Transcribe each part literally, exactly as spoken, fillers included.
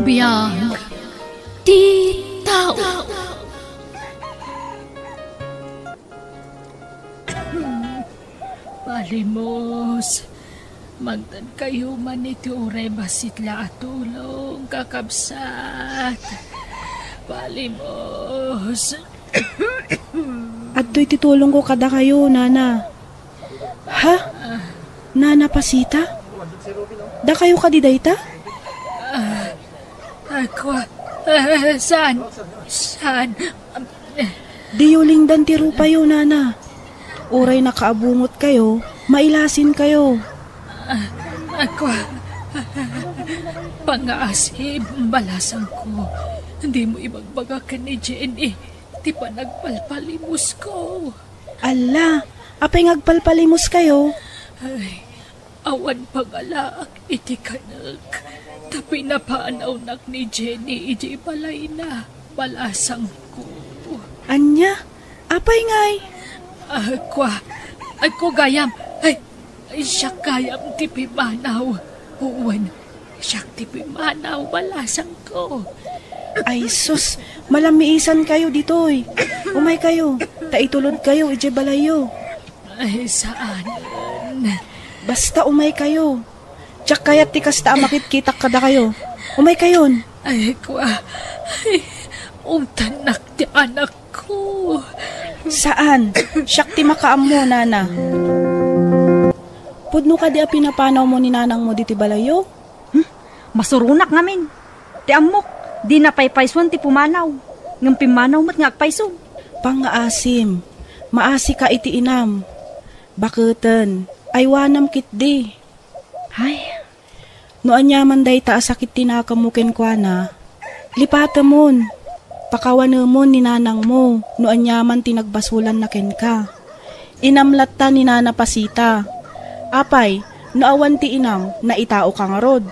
Biag ti tao. Palimos. Mangted kayo man iti uray bassit la a tulong, kakabsat. Palimos. Adtoy ti tulongko kadakayo, Nana. Ha? Nana Pasita? Dakayo kadi dayta? Ah, kua, ah, saan? Saan? Diyo lingdan ti rupayo, Nana. Uray nakaabungot kayo, mailasin kayo. Ah, kua, pangaasi, balasangko. Dimo ibagbaga ken ni Jenny ti panagpalpalimusko. Alla, apay nga agpalpalimuskayo? Ay, awan pangalaak iti kanek, ta pinapanawnak ni Jenny idiay balayna, balasangko. Ania? Apay ngay? Ah, kua, agko gayam. Ay, ay, siak gayam ti pimanaw. Wen, siak ti pimanaw, balasangko. Ay sus, malamiisan kayo ditoy. Umay kayo, ta itulod kayo idiay balayyo. Ay, saan? Basta umay kayo. Diak kayat ti kasta a makitkitak kadakayo. Umay kayon. Ay, kua. Ay, ungtannak ti anakko. Saan? Siak ti makaammo, Nana. Pudno kadi a pinapanawmo ni nanangmo ditoy balayyo? Hmm? Masuronak ngamin. Ti ammok, dina paypaysuan ti pumanaw. Ngem pimmanaw met nga agpayso. Pangngaasim. Maasika iti inam. Baketen, aywanam ketdi. Ay. No aniaman dayta a sakit ti nakammo kenkuana, lipatemon, pakawanemon ni nanangmo no aniaman ti nagbasolanna kenka. Inam latta ni Nana Pasita. Apay, no awan ti inam, naitaoka ngarud.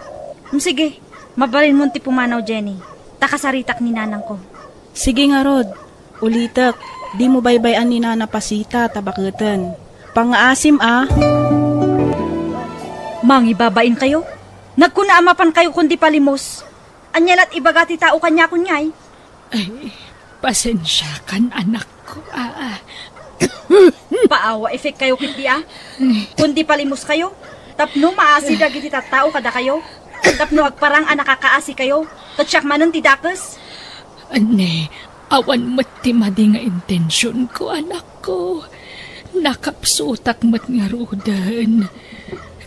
Mm, sige, mabalinmon ti pumanaw, Jenny, ta kasaritak ni nanangko. Sige ngarud. Ulitek, dimo baybay-an ni Nana Pasita ta baketen. Pangngaasim a. Mangibabain kayo? Nagkuna a mapan kayo kundi palimos. Ania lat ibaga ti tao kaniakon ngay? Ay, pasensiakan, anakko, a. Paawa effect kayo ketdi a. Kundi palimos kayo. Tapno maasi dagiti tattao kadakayo. Tapno agparang a nakakaasi kayo. Ket siak manen ti dakes. Anne, awan met ti madi nga intensionko, anakko. Nakapsutak met ngaruden.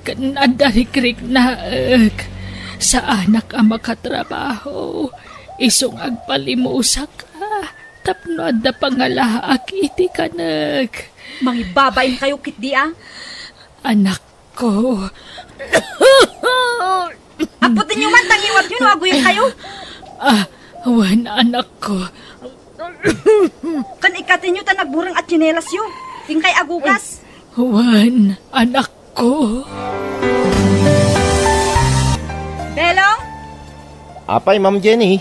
Ken adda rikriknaek. Saanak a makatrabaho. Isu nga agpalimusak, a, tapno adda pangalaak iti kanek. Mangibabain kayo ketdi a. Anak, ko. Apputenyo man, ta ngiwatyo no aguyod kayo. Ah, wen, anakko. Ken ikkatenyo ta nagbureng a tsinelasyo. Inkay agugas. Wen, anakko. Belong? Apay, Ma'am Jenny?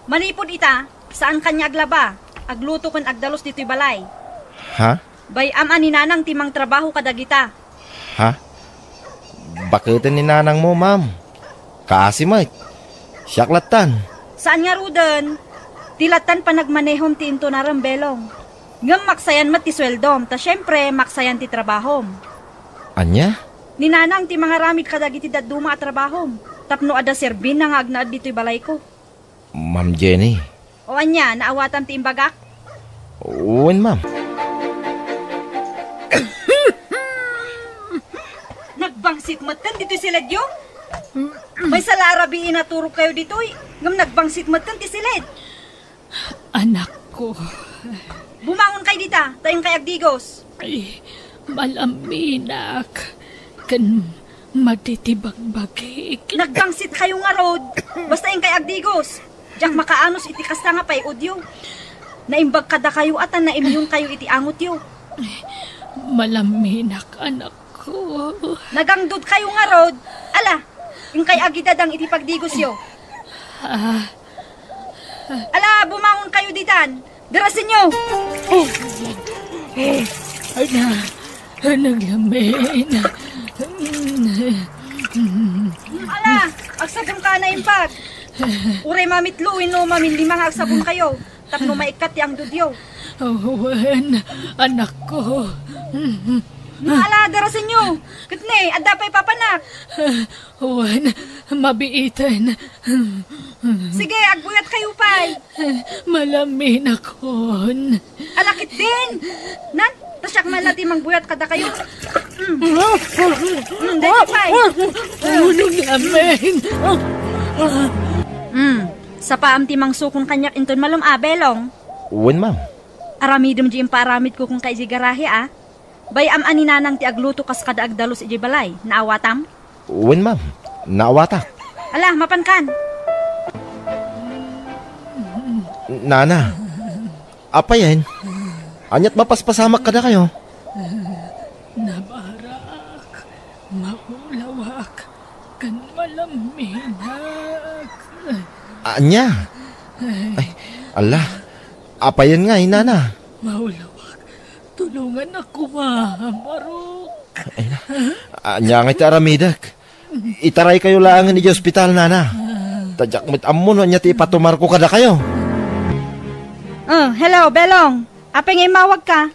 Manipud ita, saan kaniak aglaba, agluto ken agdalus ditoy balay. Ha? Bay-am a ni Nanang ti mangtrabaho kadagita. Ha? Baketen ni nanangmo, ma'am. Kaasi met. Siak lattan. Saan ngaruden, ti lattan panagmanehom ti intunarem, Belong. Ngem maksayan met ti sueldom, ta siempre, maksayan ti trabahom. Ania? Ni Nanang ti mangaramid kadagiti dadduma a trabahom, tapno adda serbina nga agnaed ditoy balayko. Ma'am Jenny. O ania, naawatam ti imbagak? Wen, ma'am. Nagbangsit metten ditoy siledyo? Maysa la a rabii naturogkayo ditoy, ngem nagbangsit metten ti siled. Anakko. Bumangon kay dita, ta inkay agdigos. Ay, malaminak. Ken matitibagbagik. Nagbangsit kayo ngarud. Basta inkay agdigos. Diak makaanos iti kasta nga pay-odyo. Naimbag kadakayo a ta naimyon kayo iti angotyo. Malaminak, anakko. Nagangdud kayo ngarud. Ala, inkay agidadang iti pagdigosyo. Ah. Ala, bumangon kayo ditan. Darasenyo! Ay na, naglamin. Ala, agsagem ka naimbag. Uray mamitlo wenno mamilima nga agsabonkayo tapno maikkat ti angdudyo. Wen, anakko. No ala, darasenyo. Ket ne, adda pay papanak. Wen, mabiiten. Sige, agbuyatkayo pay. Malaminakon. Ala ketdin. Nan, ta siak man la ti mangbuyat kadakayo. Mm. Mm, daytoy pay. Uno ni amin. Mm. Sapaam ti mangsukon kaniak inton malem a, Belong. Wen, ma'am. Aramidem di impaaramidko kenka idiay garahe a. Bay-am a ni Nanang ti agluto kas kada agdalus idiay balay. Naawatam? Wen, ma'am. Naawatak. Ala, mapankan. Nana, apayen? Aniat mapaspasamak kadakayo? Nabarak, maulawak, ken malaminak. Ania? Ay, ala. Apayen ngay, Nana? Maulawak. Tulongannak koma, Barok. Ay na. Ania ngay ti aramidek? Itaraykayo laengen idiay ospital, Nana. Ta diak met ammo no ania ti ipatumarko kadakayo. Oh, hello, Belong. Apay nga immawagka?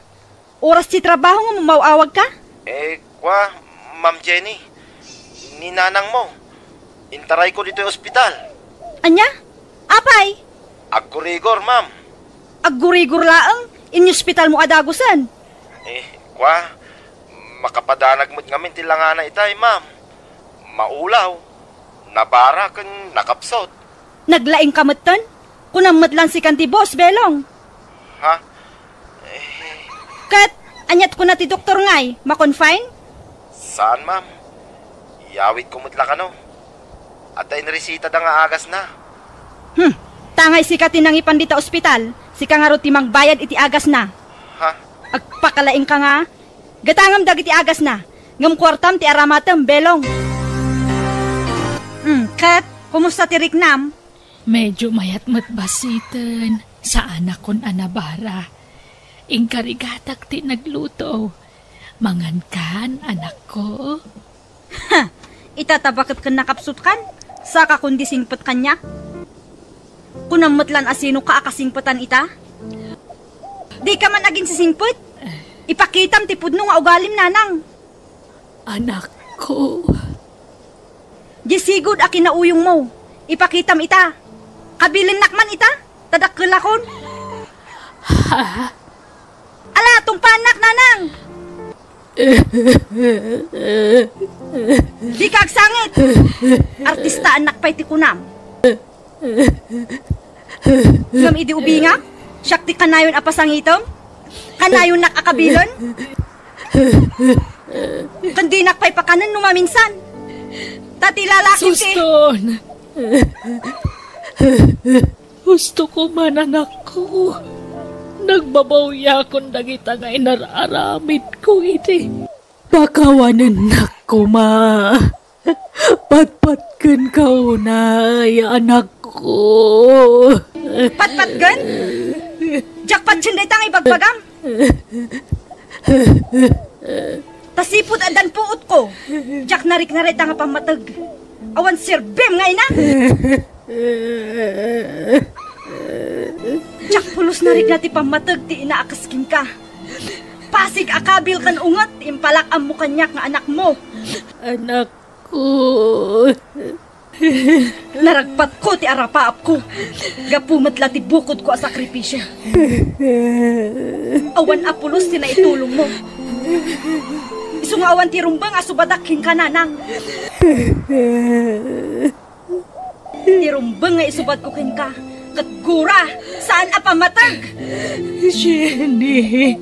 Oras ti trabaho nga umaw-awagka? Eh, kwa, Ma'am Jenny, ni nanangmo, intarayko ditoy ospital. Ania? Apay? Aggurigor, ma'am. Aggurigor laeng? Inyospitalmo a dagusen? Eh, kwa, makapadanag met ngamin ti langana itay, ma'am. Maulaw, nabara ken nakapsut. Naglaingka metten? Kunam met la sikan ti boss, Belong. Ha? Eh. Ket, aniat kuna ti doktor ngay, ma-confine? Saan, ma'am. Iyawidko met la kano. Adda inresitada nga agasna. Hmm. Ta ngay sika ti nangipan dita ospital, sika ngarud ti mangbayad iti agasna. Ha? Agpakalaingka nga, gatangem dagiti agasna, ngem kuartam ti aramatem, Belong. Hmm, ket, kumusta ti riknam? Medyo mayat met basiten, saanakon a nabara. Inkarigatak ti nagluto. Mangankan, anakko. Ha! Ita ta baket ken nakapsutkan, saka kundi singpet kaniak. Kunam met lan a sinoka a kasingpetan ita? Dika man aginsisingpet? Ipakitam ti pudno nga ugalim, nanang. Anakko. Diay sigud a kinauyongmo, ipakitam ita. Kabilinnak man ita, ta dakkelakon. Ha? Ala, tungpaannak, nanang! Dika agsangit! Artistaannak pay ti kunam. Ngem idi ubingak, siak ti kanayon a pasangitem? Kanayonnak a kabilen? Ken dinak pay pakanen no maminsan. Ta ti lalakim ti Suston! Husto ko man, anakko. Nagbabawiakon dagita nga inar-aramidko iti. Pakawanennak koma. Patpatkenka unay, anakko. Patpatken? Diak patien dayta nga ibagbagam. Ta sipud addan puotko, diak narikna dayta nga pammateg. Awan serbim nga ina. Diak pulos narikna ti pammateg ti ina a kas kenka. Pasig a kabil ken unget ti impalak-ammo kaniak nga anakmo. Anakko. Naragpatko ti arapaapko. Gapu met la ti bukodko a sakripisio. Awan a pulos ti naitulongmo. Isu nga awan ti rumbeng a subadak kenka, nanang. Ti rumbeng nga isubadko kenka, ket gura, saan a pammateg. Jenny.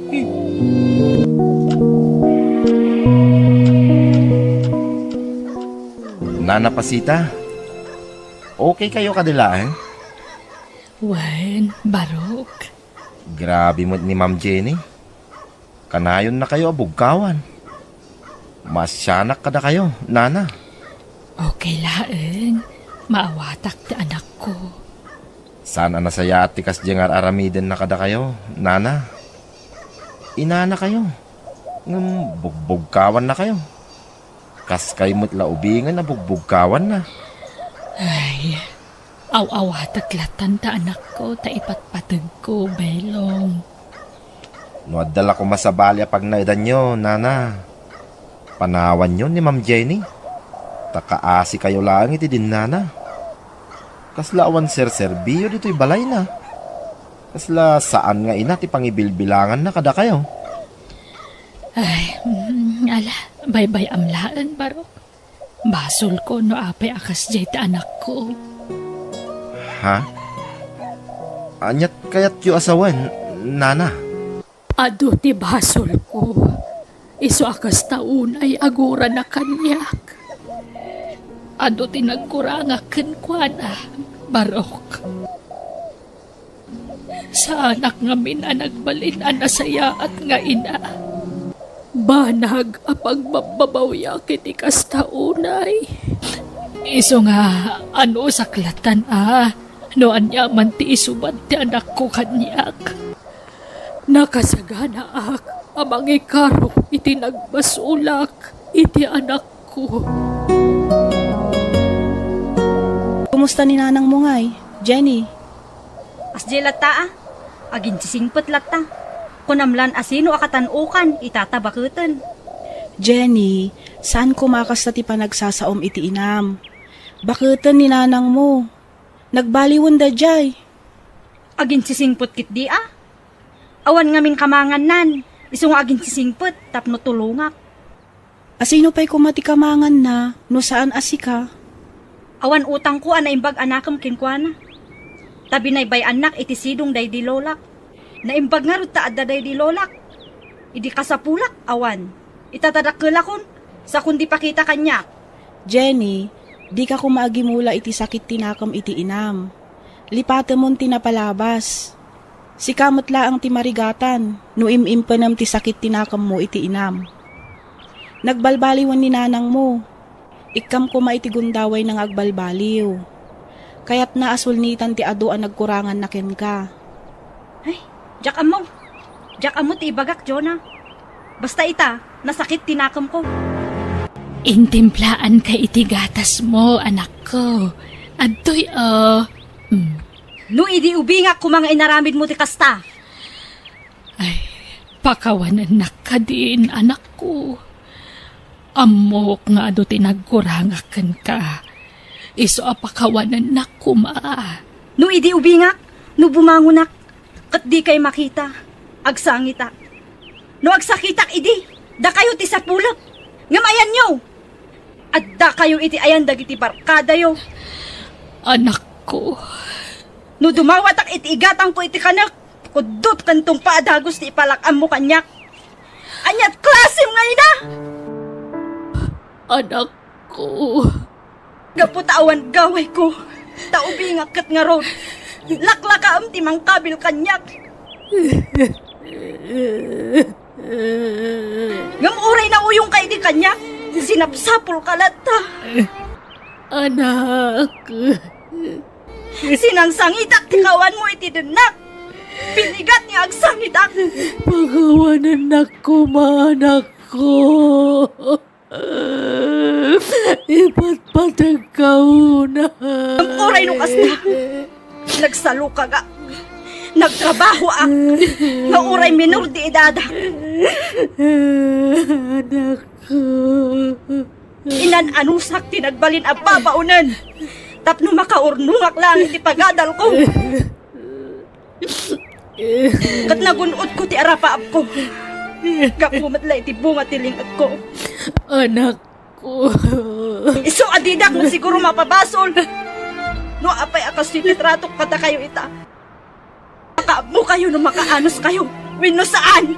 Nana Pasita, okay kayo kadi laeng? Wen, Barok. Grabe met ni Ma'am Jenny. Kanayonnakayo a bugkawan. Maasianak kadakayo, nana. Okay laeng, maawatak ti anakko. Saan a nasayaat ti kasdiay nga ar-aramidenna kadakayo, nana. Inanakayo, ngem bugbugkawannakayo. Kaskay met la ubingen a bugbugkawanna. Ay, Aw-awatek lattan ta anakko ta ipatpategko, Belong. No adda la koma sabali a pagnaedanyo, nana, panawanyo ni Ma'am Jenny. Ta kaasikayo laeng iti dinnana. Kasla awan serserbiyo ditoy balayna. Kasla saan nga ina ti pangibilbilanganna kadakayo. Ay, mm, ala, baybay-am laeng, Barok. Basolko no apay a kasdiay ti anakko. Ha? Aniat kayatyo a sawen, nana? Adu ti basolko. Isu a kasta unay agurana kaniak. Adu ti nagkurangak kenkuana, Barok. Saanak ngamin a nagbalin a nasayaat nga ina. Banag a pagbabbabawiak iti kasta unay. Isu nga anusak lattan a no aniaman ti isubat ti anakko kaniak. Nakasaganaak a mangikarok iti nagbasolak iti anakko. Kumusta ni nanangmo ngay, Jenny? Kasdiay latta a, aginsisingpet latta. Kunam lan a sino a katan-okan, itata baketen. Jenny, saan koma kasta ti panagsasaom iti inam. Baketen ni nanangmo. Nagbaliwen daydiay. Aginsisingpet ketdi a. Awan ngamin kamangannan, isu nga aginsisingpet tapno tulongak. Asino pay koma ti kamanganna no saan a sika? Awan utangko a naimbag a nakem kenkuana. Ta binaybay-annak iti sidong daydi lolak. Naimbag ngarud ta adda daydi lolak. Idi kasapulak, awan. Ita ta dakkelakon, sakon di pakita kaniak. Jenny, dika koma agimula iti sakit ti nakem iti inam. Lipatemon ti napalabas. Sika met laeng ti marigatan no im-impenem ti sakit ti nakemmo iti inam. Nagbalbaliwen ni nanangmo. Ikkam koma iti gundawayna nga agbalbaliw. Kayatna a sulnitan ti adu a nagkuranganna kenka. Ay, diak ammo. Diak ammo ti ibagak, Jonah. Basta ita, nasakit ti nakemko. Intimplaanka iti gatasmo, anakko. Adtoy, a. Mm. No idi ubingak koma nga inaramidmo ti kasta. Ay, pakawanennak kadin, anakko. Ammok nga adu ti nagkurangak kenka. Isu a pakawanennak koma. No idi ubingak, no bumangonak, ket dikay makita, agsangitak. No agsakitak idi, dakayo ti sapulek. Ngem ayanyo, addakayo iti ayan dagiti barkadayo. Anakko. No dumawatak iti igatangko iti kanek, kuddot ken tungpa a dagus ti ipalak-ammo kaniak. Aniat klasem nga ina? Anakko. Gapu ta awan gawayko, ta ubingak ket ngarud, laklakaem ti mangkabil kaniak. Ngem uray nauyongka idi kaniak, sinapsapulka latta. Anak. Sinangsangitak ti kawanmo iti dennak. Pinigat nga agsangitak. Pakawanennak koma, anakko. Ipatpategka unay. Uray no kasta, nagsalukagak. Nagtrabahoak. Nga uray minor di edadak. Anakko. Inan-anusak ti nagbalin a babaonen tapno makaurnongak laeng iti pagadalko. Ket nagun-otko ti arapaapko. Gapu met la iti bunga ti ling-etko. Anakko. Isu a didak no siguro mapabasol. No apay a kastoy ti tratok kadakayo ita. Makaammokayo no makaanoskayo wenno saan.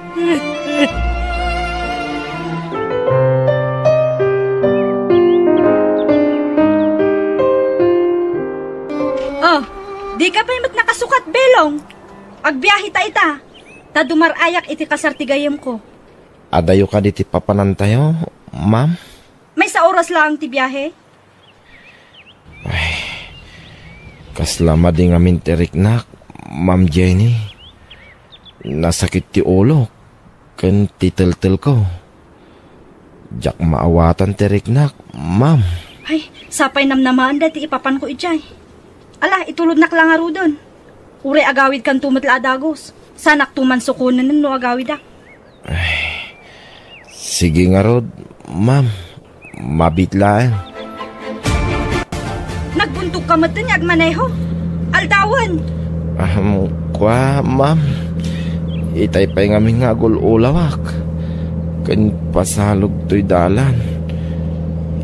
Oh, dika pay met nakasukat, Belong. Agbiahe ta ita, ta dumar-ayak iti kasar ti gayyemko. Adayo kadi ti papanantayo, ma'am? Maysa oras laeng ti biahe. Ay, kasla madi ngamin ti riknak, Ma'am Jenny. Nasakit ti ulok ken ti teltelko. Diak maawatan ti riknak, ma'am. Ay, sapay namnamaanda ti ipapanko idiay. Ala, itulodnak la ngaruden. Uray agawidkanto met la a dagus. Saanakto man sukonen no agawidak. Sige ngarud, ma'am. Mabiit laeng. Nagbuntogka met nga agmaneho. Aldawen. Ahem, kua, ma'am. Itay pay ngamin nga agul-ulawak. Ken pasalog toy dalan.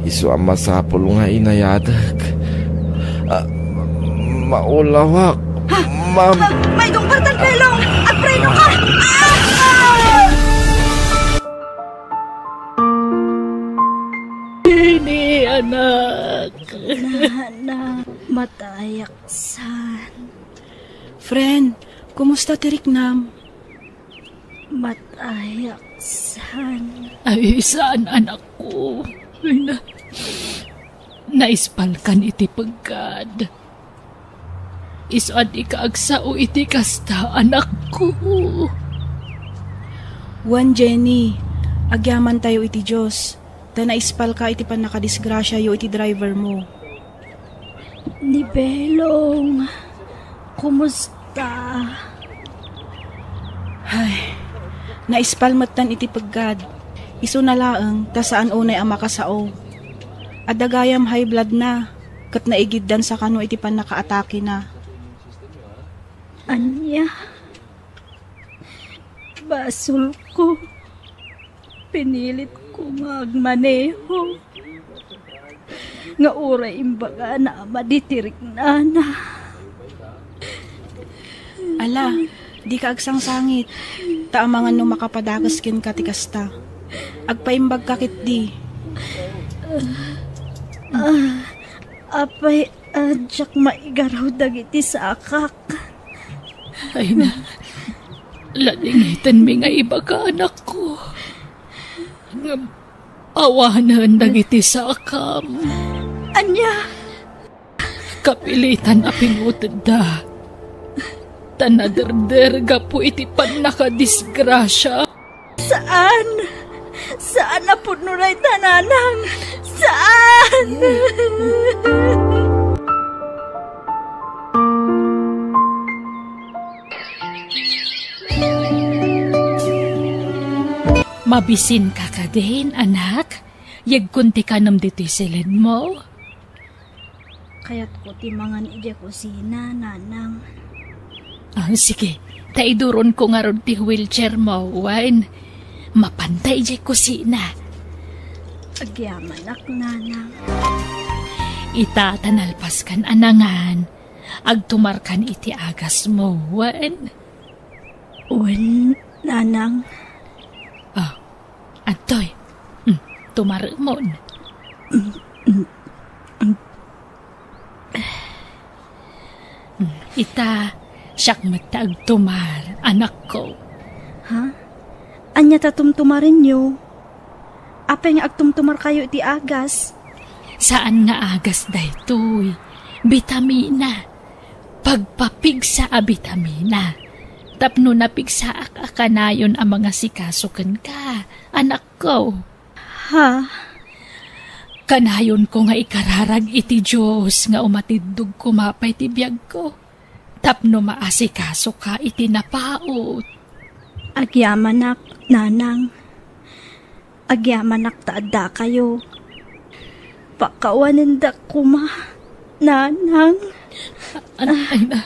Isu a masapul nga inayadek. Ah, maulawak, Ha? ma'am. Ma-, maidong partan, Pelong! Agpreno ka! Ah! Ini, anak. Nana, matayak san. Friend, kumusta ti riknam? Matayak san. Ay, saan, anakko? Ay, na-, naispalkan iti peggad. Isu a dika agsao iti kasta, anakko. Wen, Jenny, agyamantayo iti Dios, ta naispalka iti pannakadisgrasiayo iti driver mo. Ni Belong, kumusta? Ay, naispal metten iti peggad. Isuna laeng ta saan unay a makasao. Adda gayam high blood na, ket naigiddansa kano iti pannakaatakena. Ania? Basolko. Pinilitko nga agmaneho. Nga uray imbagana a madi ti riknana. Ala, dika agsangsangit, ta amangan no makapadakes kenka ti kasta. Agpaimbagka ketdi. Ah, apay, a diak maigaraw dagiti sakak. Ay na, ladingitenmi nga ibaga, anakko. Ngem awanen dagiti sakam. Ania? Kapilitan a pinutedda. Ta naderder gapu iti pannakadisgrasia. Saan! Saan a pudno dayta, nanang! Saan! Mabisinka kadin, anak? Yegkon ti kanem ditoy silenmo? Kayatko ti mangan idiay kusina, nanang. Ah, sige. Ta iduronko ngarud ti wheelchairmo, wen? Mapanta idiay kusina. Agyamanak, nanang. Ita, ta nalpaskan a nangan, agtumarkan iti agasmo, wen? Wen, nanang. Ah, adtoy. Hmm, tumaremon. Hmm, ita, siak met ti agtumar, anakko. Ha? Ania ta tumtumarenyo? Apay nga agtumtumarkayo iti agas? Saan nga agas daytoy. Bitamina. Pagpapigsa a bitamina. Tapno napigsaak a kanayon a mangasikaso kenka, anakko. Ha? Kanayonko nga ikararag iti Dios nga umatiddog koma pay ti biagko tapno maasikasoka iti napaut. Agyamanak, nanang. Agyamanak ta addakayo. Pakawanendak koma, nanang. An-, ay na.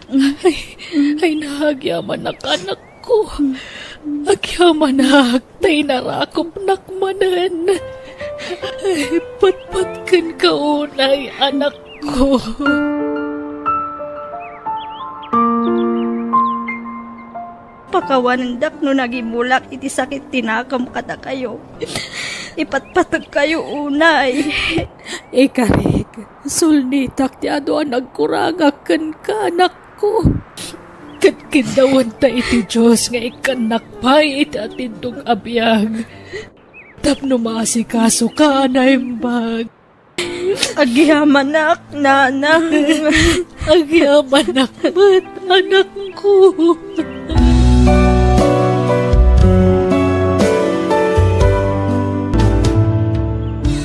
Ay, ay na, agyamanak, anakko. Agyamanak, ta inarakupnak manen. Ay, patpat kenka unay, anakko. Pakawanendak no nagimulak iti sakit ti nakem kadakayo. Ipatpategkayo unay. Ikarik, sulnitak ti adu a nagkurangak kenka, anakko. Ket kiddawenta iti Dios nga ikkannak pay iti atindog a biag tapno maasikasoka a naimbag. Agyamanak, nanang. Agyamanak met, anakko.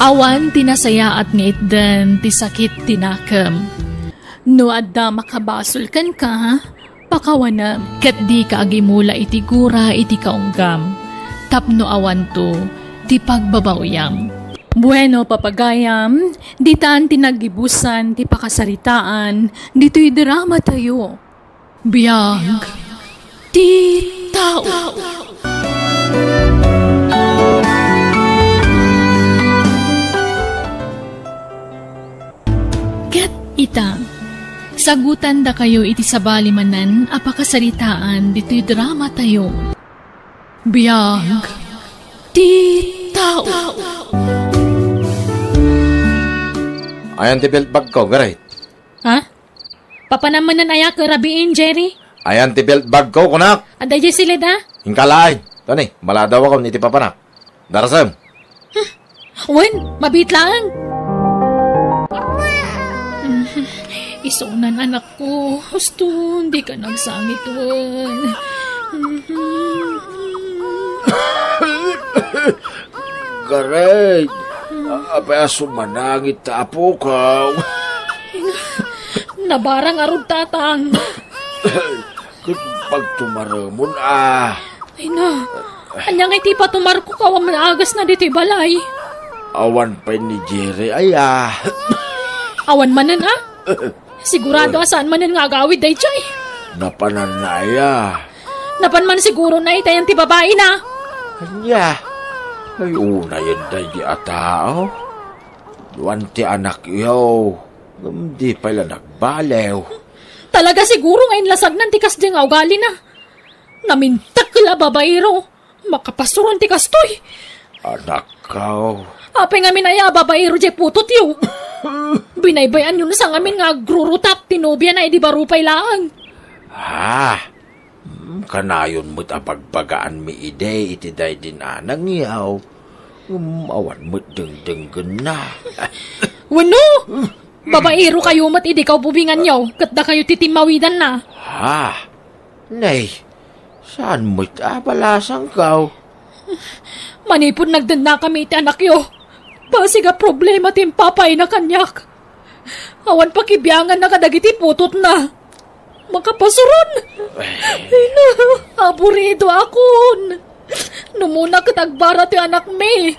Awan ti nasayaat nga itden ti sakit ti nakem. No adda makabasol kenka, pakawanem. Ket dika agimula iti gura iti kaunggam, tapno awanto ti pagbabaoyam. Bueno, papagayam, ditan ti naggibusan ti pakasaritaan ditoy dramatayo. Biag ti tao. Ket ita, sagutandakayo iti sabali manen a pakasaritaan ditoy dramatayo. Biag ti tao. Ayan ti belt bagko, Garay. Ha? Papanam manen aya ket rabiin, Jerry? Ayan ti belt bagko, kunak. Adda idiay siled, a? Inka laeng. Tani, maladawakon iti papanak. Darasem. Wen, mabiit laeng. Isunan, anakko. Husto, dika nagsangit, wen. Garay, apay a sumanangit ta apokaw? Nabarang arud, tatang. Ket pagtumaremon a. Ay na, ania ngay ti ipatumarko, awan man agasna ditoy balay? Awan pay ni Jerry aya. Awan manen a? Sigurado a saan manen nga agawid daytoy. Napananna aya? Napan man siguro na itayan ti babaina. Ania? Ay, unayen daydi a tao. Duan ti anakyo, ngem di pay la nagbaliw. Talaga siguro nga inlasagnan ti kasdi nga ugalina. Namintak la babaero. Makapasuron ti kastoy. Anakko. Apay ngamin aya a babaero diay putotyo? Binaybay-anyo sa ngamin nga agrurutap ti nobiana idi baro pay laeng. Ah, hmm, kanayon met a bagbagaanmi idi iti daydin a nangyaw. Ngem awan met dengdenggenna. Wenno, babaero kayo met idi kaububinganyo, ket dakayo ti timmawidanna. Ha? Nay, saan met a balasangkaw? Manipud nagdennakami iti anakyo, basig a problema ti impapaina kaniak. Awan pakibianganna kadagiti putotna. Makapasuron! Ay. Ina, aburido akon! Numuna ket agbara ti anakmi.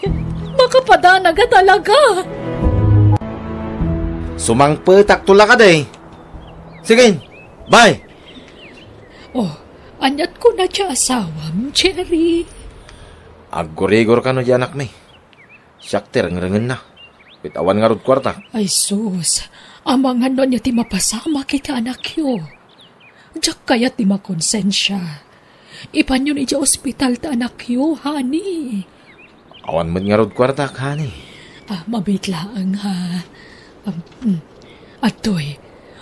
Makapadanaga talaga. Sumangpetakto la kadi. Sige, bye! Oh, aniat kuna ti asawam, Jerry? Aggurigor kano ti anakmi. Siak ti rengrengenna. Ket awan ngarud kuartak. Ay sus, amangan no ania ti mapasamak iti anakyo. Diak kayat ti makonsensia. Ipanyon idiay ospital ti anakyo, honey. Awan met ngarud kuartak, honey. Ah, mabiit laeng, ha. Um, mm. Adtoy,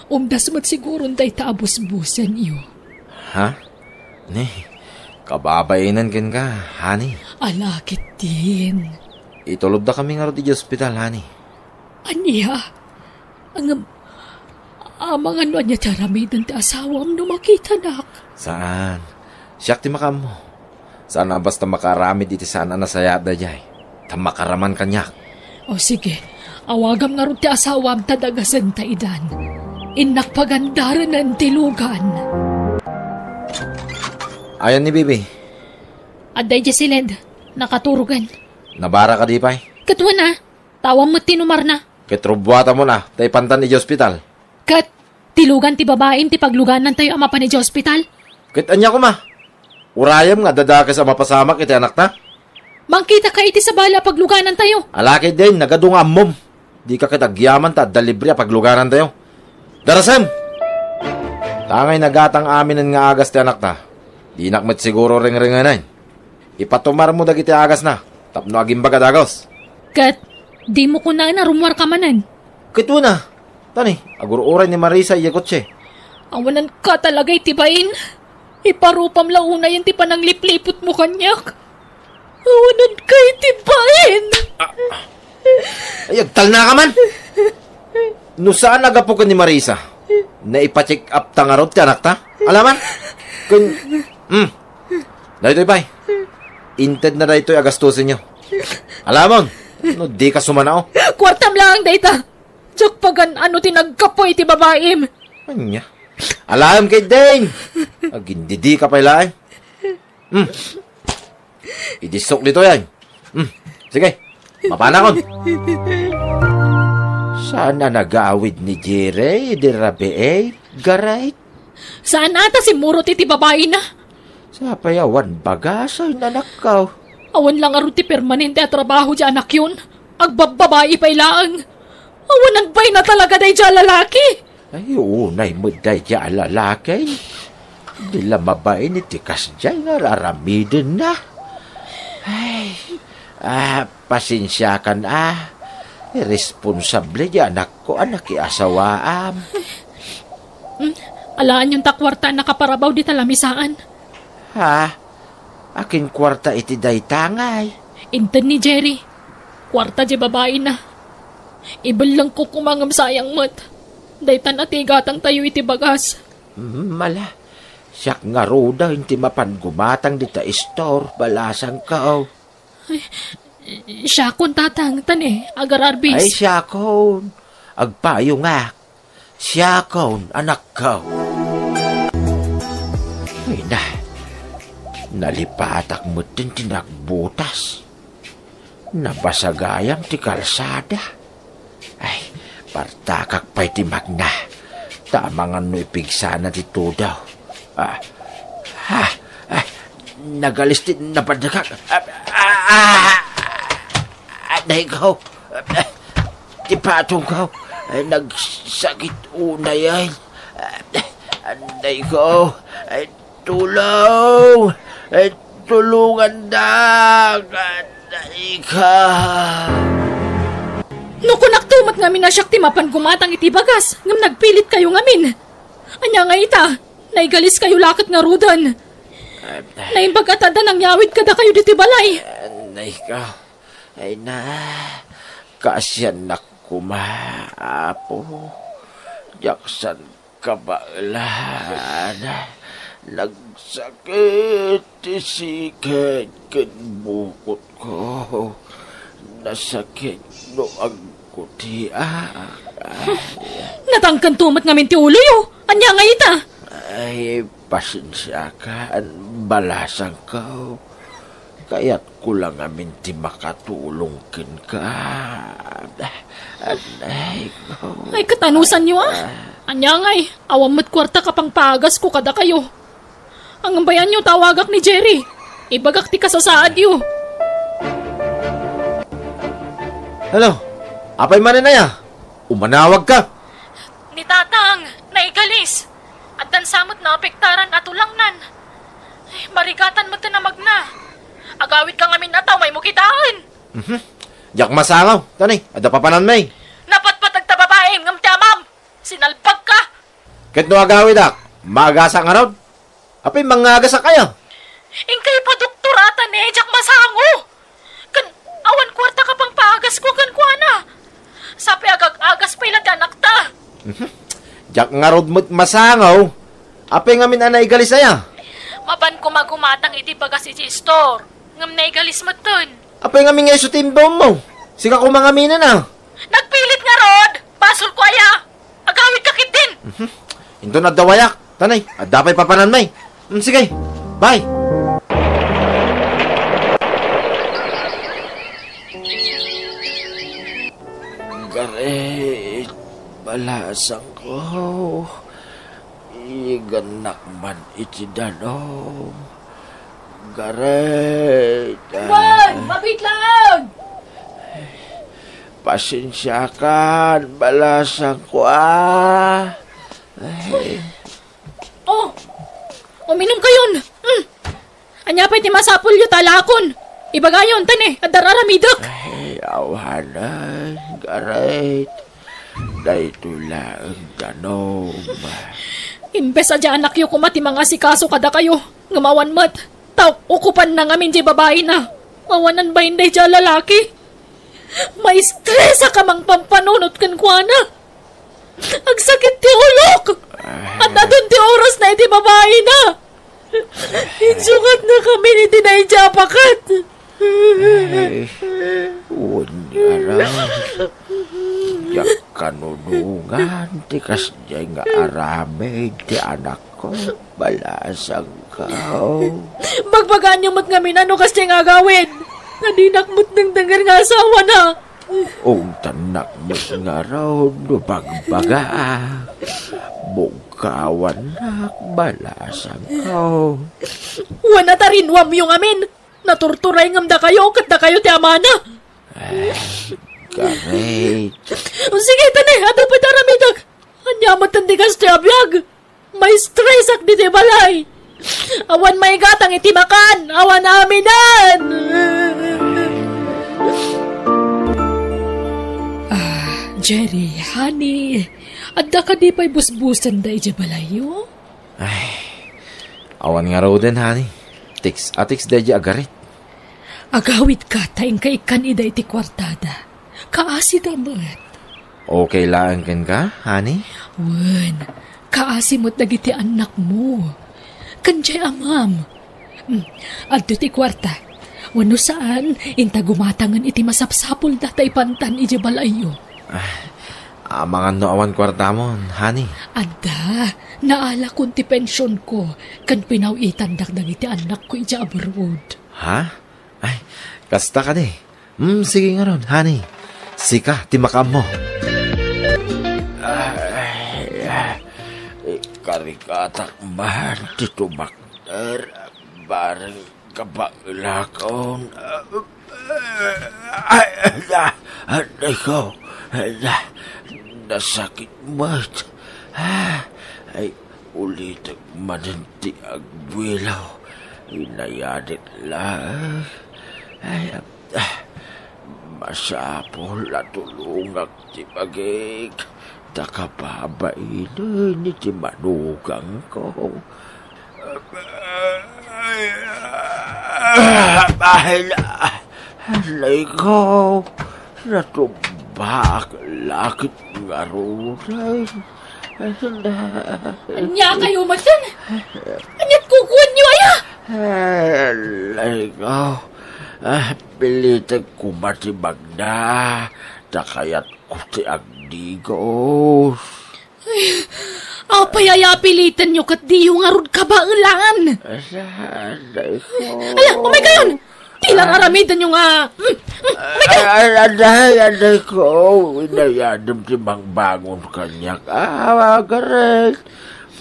umdas met siguron dayta a busbusenyo. Ha? Ni, kababainen kenka, honey. Ala ketdin. Itulodda kami ngarud idiay ospital, honey. Ania? Ngem, amangan no ania ti aramiden ti asawam no makitanak? Saan. Siak ti makaammo. Saan a basta makaaramid iti saan a nasayaat daydiay. Ta makaraman kaniak. O sige, awagam ngarud ti asawam ta dagasenta idan. Innak pagandarenen ti lugan. Ayan ni Bibi? Adda idiay siled. Nakaturogen. Nabara kadi pay? Ket wen a. Tawam met ti numarna. Ket rubuatamon a, ta ipantan idiay ospital. Ket, ti lugan ti babaim ti pagluganantayo a mapan idiay ospital? Ket ania koma? Urayem nga adda dakes a mapasamak iti anakta? Mangkitaka iti sabali a pagluganantayo. Ala ketdin, nagadu nga ammom. Dika ket agyaman ta adda libre a pagluganantayo. Darasem! Tangay nagatang aminen nga agas ti anakta. Dinak met siguro rengrengenen. Ipatumarmo dagiti agasna tapno agimbag a dagus. Ket dimo kunaen a rummuarka manen? Ket wen a. Tani, agur-uray ni Marisa idiay kotse. Awananka talaga iti bain. Iparupam la unayen ti pananglipliputmo kaniak. Awananka iti bain. Ay, agtalnaka man! No saan a gapu ken ni Marisa, naipa-check up ta ngarud ti anakta? Alaman? Ken, hmm. Daytoy pay. Intedna daytoy a gastusenyo. Alamon, no dika sumanao. Kuartam laeng dayta. Diak pagan-ano ti naggapu iti babaim. Ania? Alaem ketdin! Agindidika pay laeng. Hmm. Idissok ditoy, ay. Hmm. Sige. Mapanakon. Saan a nagawid ni Jerry idi rabii, Garay? Saan a ta simmurot iti babaina? Sapay awan bagas, ay, anakko. Awan la ngarud ti permanente a trabaho ti anakyon. Agbabbabai pay laeng. Awanan pay na talaga daydiay a lalaki. Ay, unay met daydiay a lalaki. Di la mabain iti kasdiay nga ar-aramidenna. Ay, ah, pasensiakan a. Irresponsable ti anakko a nakiasawaam. Mm, alaanyon ta kuarta a nakaparabaw dita lamisaan. Ha? Akin kuarta iti dayta ngay? Inted ni Jerry. Kuarta ti babaina. Ibellengko koma ngem sayang met. Daytan a ti igatangtayo iti bagas. Mm, ala. Siak ngaruden ti mapan gumatang dita istor, balasangko. Ay, siakon, Tatang, ta ne, agararbis. Ay, siakon. Agpayongak. Siakon, anakko. Ay na, nalipatak metten ti nagbutas. Nabasa gayam ti kalsada. Ay, partakak pay ti magna. Ta amangan no ipigsana ti tudaw. Ah, ah, ah, nagalis ti napaddekak. Ah, ah, ah, ah, anay ko. Ah, ti patong ko. Ay, nagsakit unay ay. Ah, anay ko. Ay, tulong! Ay, tulungandak! Anay ko. No kunakto met ngamin a siak ti mapan gumatang iti bagas, ngem nagpilitkayo ngamin. Ania nga ita, naigaliskayo la ket ngaruden. Naimbag a ta adda nangyawid kadakayo ditoy balay. Anay ko. Ay na, kaasiannak koma, Apo. Diak san kabaelan. Nagsakit ti siked ken bukotko. Nasakit no agkutiak. Natangkento met ngamin ti uloyo. Ania nga ita? Ay, pasensiakan, balasangko. Kayatko la ngamin ti makatulong kenka. Anay ko. Ay, ket anusanyo, a? Ania ngay, awan met kuarta a pangpaagasko kadakayo. Ngem bayanyo, tawagak ni Jerry. Ibagak ti kasasaadyo. Hello? Apay manen aya? Umanawag ka? Ni Tatang, naigalis. Addan sa met naapektaran a tulangnan. Ay, marigatan met ti namagna. Agawid ka ngamin a tao, maymo kitaen. Mhm. Diak masangaw. Tani, adda papananmi. Napatpateg ta babaim ngem ti amam. Sinalbag ka. Ket no agawidak, maagasak ngarud? Apay mangngagasak aya? Inkay padoktor a ta ne, diak masango. Ken awan kuarta a pangpaagasko kenkuana. Sapay agag-agas pay la ti anakta. Mhm. Diak ngarud met masango. Apay ngamin a naigalis aya? Mapan koma gumatang iti bagas iti istor. Ngem naigalis metten. Apay ngamin nga isu ti imbawmo? Sika koma ngamin a. Nagpilit ngarud! Basolko aya! Agawid ka ketdin! Mhm. Inton adda wayak. Tanay, adda pay papananmi. Mm, sige. Bye. Garet, balasangko. Igannak man iti danum. Garet, ah. Wen, mabitlag! Pasensiakan, balasangko, a. Ay. Oh, uminumkayon. Mm. Ania pay ti masapulyo ta alaakon? Ibagayon, ta ne, adda ar-aramidek. Ay, awanen, Garet. Daytoy laeng danum. Imbes a di anakyo koma ti mangasikaso kadakayo, ngem awan met, ta ukupanna ngamin di babaina. Awanan bain daydi a lalaki. Maistresak a mangpampanunot kenkuana. Agsakit ti ulok. Adda dun ti orasna iti babaina. Insukatna kami iti daydi a paket. Ay, wen, ara. Diak Kanunongan ti kasdiay nga aramid ti anakko, balasangko. Bagbagaanyo met ngamin no kasdiay nga agawid. Nadinak met dengdenger nga asawana. Ungtannak met ngarud no bagbagaak. Bugkawannak, balasangko. Wen a ta rinuamyo ngamin. Naturturay ngem dakayo ket dakayo ti amana. Eh, garit. O, sige, tani, adda pay ti aramidek. Ania met ti kasdiay a biag? Maistresak ditoy balay. Awan maigatang iti makan, awan aminan. Ah, Jerry, honey, adda kadi pay busbusanda idiay balayyo? Ay, awan ngaruden, honey. Text a text daydi a garit. Agawidka ta inka ikkan ida iti kuartada. Kaasida met. Okay laeng kenka, honey? Wen, kaasi met dagiti annakmo. Ken diay amam. Hmm, adto ti kuarta. Wenno saan, inta gumatangen iti masapsapulda ta ipantan idiay balayyo. Ah, amangan no awan kuartamon, honey? Adda, naalakon ti pensionko, ken pinaw-itandak dagiti annakko idiay abroad. Ha? Ay, kasta kadi. Hmm, sige ngarud, honey. Sika ti makaammo. Ay, ay, ikarigatak man ti tumakder, bareng kabaelakon. Ay, ay, ah, aray ko. Ay, ah, nasakit met. Ah, ay, ulitek manen ti agbuelo. Inayadek laeng. Ay, ah, masapul a tulongak ti bagik. Ta kababainen iti manugangko. Ay, aray ko, natumbak la ket ngaruden. Ania kayo met? Ania ti kukuenyo, aya? Aray ko, ah, pilitek koma ti magna, ta kayatko ti agdigos. Ay, apay aya a pilitenyo ket diyo ngarud kabaelan? Aray ko. Ala, umay kayon! Ti la aramidenyo nga, mm, mm, umay kayon! Ay, aray, aray ko. Inayadem ti mangbangon kaniak. Ah, garet.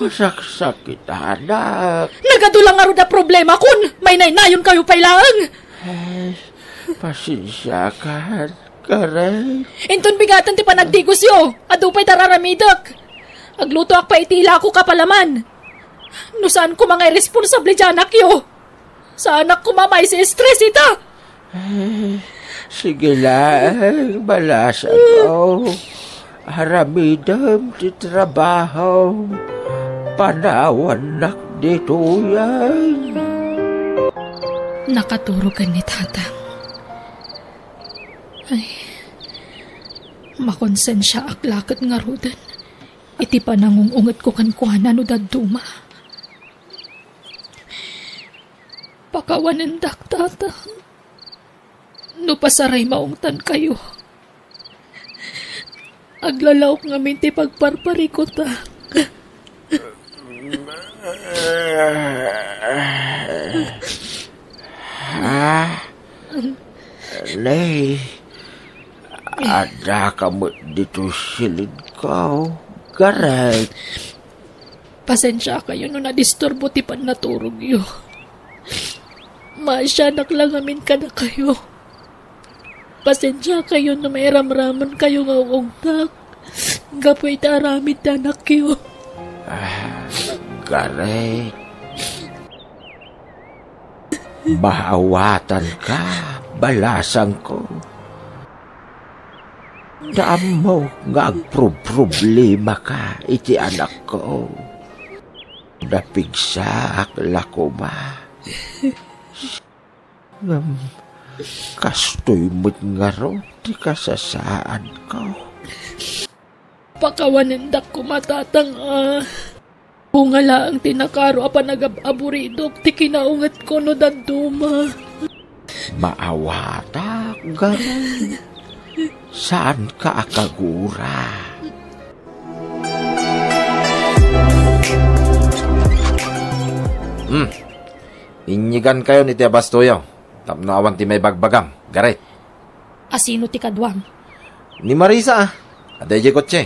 Masaksakitanak. Nagadu la ngarud a problemakon. Mainaynayon kayo pay laeng. Ay, pasensiakan. Garet. Inton bigaten ti panagdigosyo, adu pay ti ar-aramidek. Aglutoak pay iti ilako a palaman. No saan koma nga irresponsable ti anakyo, saanak koma maisi-stress ita. Eh, sige laeng, balasangko. Aramidem ti trabaho. Panawannak ditoyen. Nakaturogen ni Tatang. Ay, makonsensiaak la ket ngaruden iti panangung-ungetko kenkuana no dadduma. Pakawanendak, Tatang. No pasaray maungtankayo, aglalaok ngamin ti pagparparikutak. Ah, Lay, addaka met ditoy silidko, Garet. Pasensiakayo no nadisturbo ti pannaturogyo. Maasianak la ngamin kadakayo. Pasensiakayo no mairamramankayo nga ung-ungtak gapu iti aramid ti anakyo. Ah, Garet. Maawatanka, balasangko. Ta ammok nga agprobproblemaka iti anakko. Napigsaak la koma. Ngem kastoy met ngarud ti kasasaadko. Pakawanendak koma, Tatang, a. Bunga laeng ti nakaro a panagab-aburidok ti kinaungetko no dadduma. Maawatak, Garet. Saanka a kagura? Hmm. Inyigankayon iti abastoyo tapno awan ti maibagbagam, Gareth. Asino ti kaduam? Ni Marisa, a. Adda idiay kotse.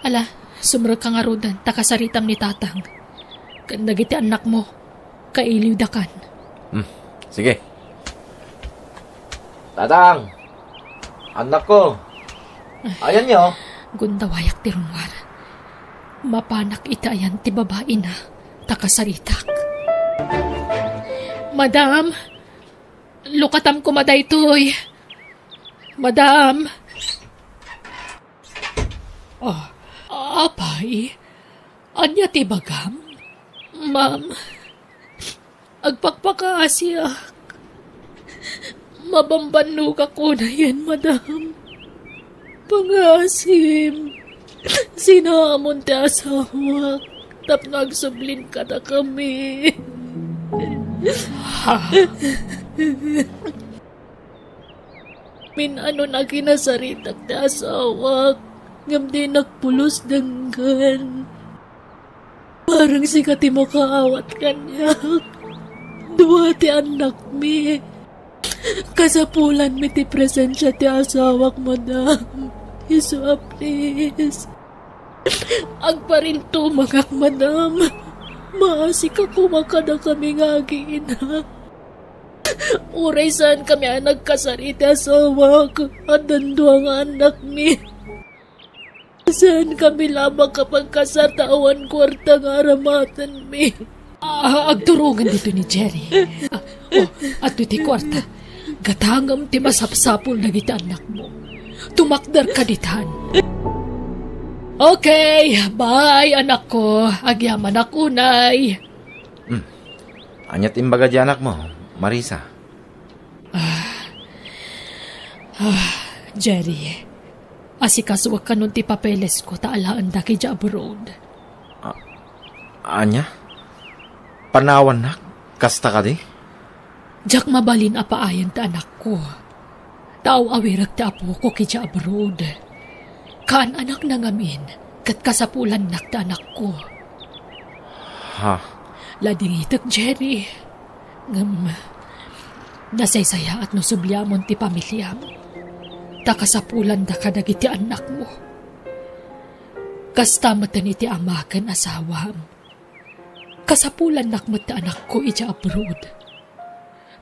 Ala, sumrekka ngaruden ta kasaritam ni Tatang ken dagiti annakmo. Kailiwdakan. Hmm, sige. Tatang! Annakko! Ayanyo? Gundawayak ti rummuar. Mapanak iti ayan ti babaina ta kasaritak. Madam, lukatam koma daytoy. Madam! Ah, apay, ania ti ibagam? Ma'am, agpakpakaasiak. Mabambannogak unayen, madam. Pangasim, sinaamon ti asawak tapno agsublin kadakami. Ha? Min-ano a kinasaritak ti asawak, ngem dinak pulos denggen. Bareng sika ti makaawat kaniak. Dua ti annakmi. Kasapulanmi ti presensia ti asawak, madam. Isu a, please. Agparintumangak, madam. Maasika koma kadakami nga agiina. Uray saankami a nagkasar iti asawak, addan dua nga annakmi. Saankami laeng a pagkasar ta awan kuarta nga aramatenmi. Ah, agturongen ditoy ni Jerry. Ah, oh, adtoy ti kuarta. Gatangem ti masapsapul dagiti annakmo. Tumakderka ditan. Okay, bye, anakko. Agyamanak unay. Hmm. Ania ti imbaga ti anakmo, Marisa? Ah, ah, Jerry, asikasuek kanon ti papelesko ta alaendak idiay abroad. A-, ania? Panawannak? Kasta kadi? Diak mabalin a paayen ti anakko. Ta aw-awirek ti apok idiay abroad. Kaan-anakna ngamin, ket kasapulannak ti anakko. Ha? Ladingitek, Jerry. Ngem, nasaysayaat no subliamon ti pamiliam. Ta kasapulanda kadagiti annakmo. Kasta met iti ama ken asawam. Kasapulannak met ti anakko idiay abroad.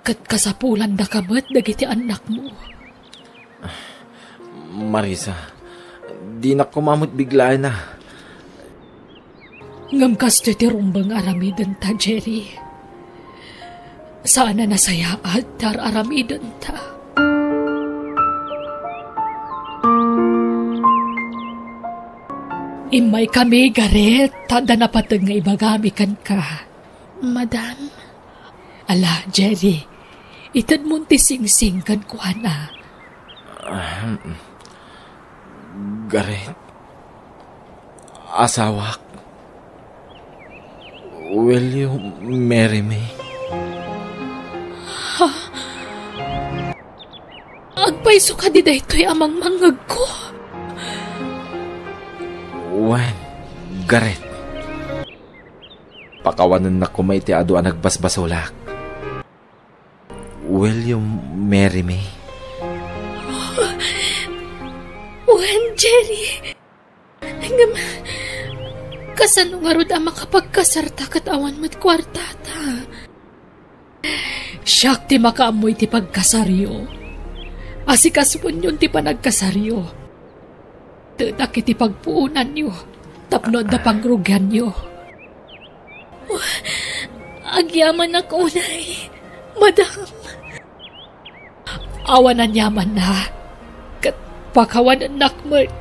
Ket kasapulandaka met dagiti annakmo. Marisa, dinak koma met biglaenna. Ngem kastoy ti rumbeng nga aramidenta, Jerry. Saan a nasayaat ti ar-aramidenta. Immaykami, Gareth, ta adda napateg nga ibagami kenka. Madam? Ala, Jerry, itedmon ti singsing kenkuana. Ahem. Gareth, asawak, will you marry me? Ha? Agpayso kadi daytoy a mangmangngegko? Wen, Gareth. Pakawanennak koma iti adu a nagbasbasolak. Will you marry me? Wen, Jerry. Ngem, kasano ngarud a makapagkasarta ket awan met kuartata? Siak ti makaammo iti pagkasaryo. Asikasuenyon ti panagkasaryo. Tedak iti pagpuonanyo tapno adda pangrugianyo. Agyamanak unay, madam. Awan aniamanna, ket pakawanennak met.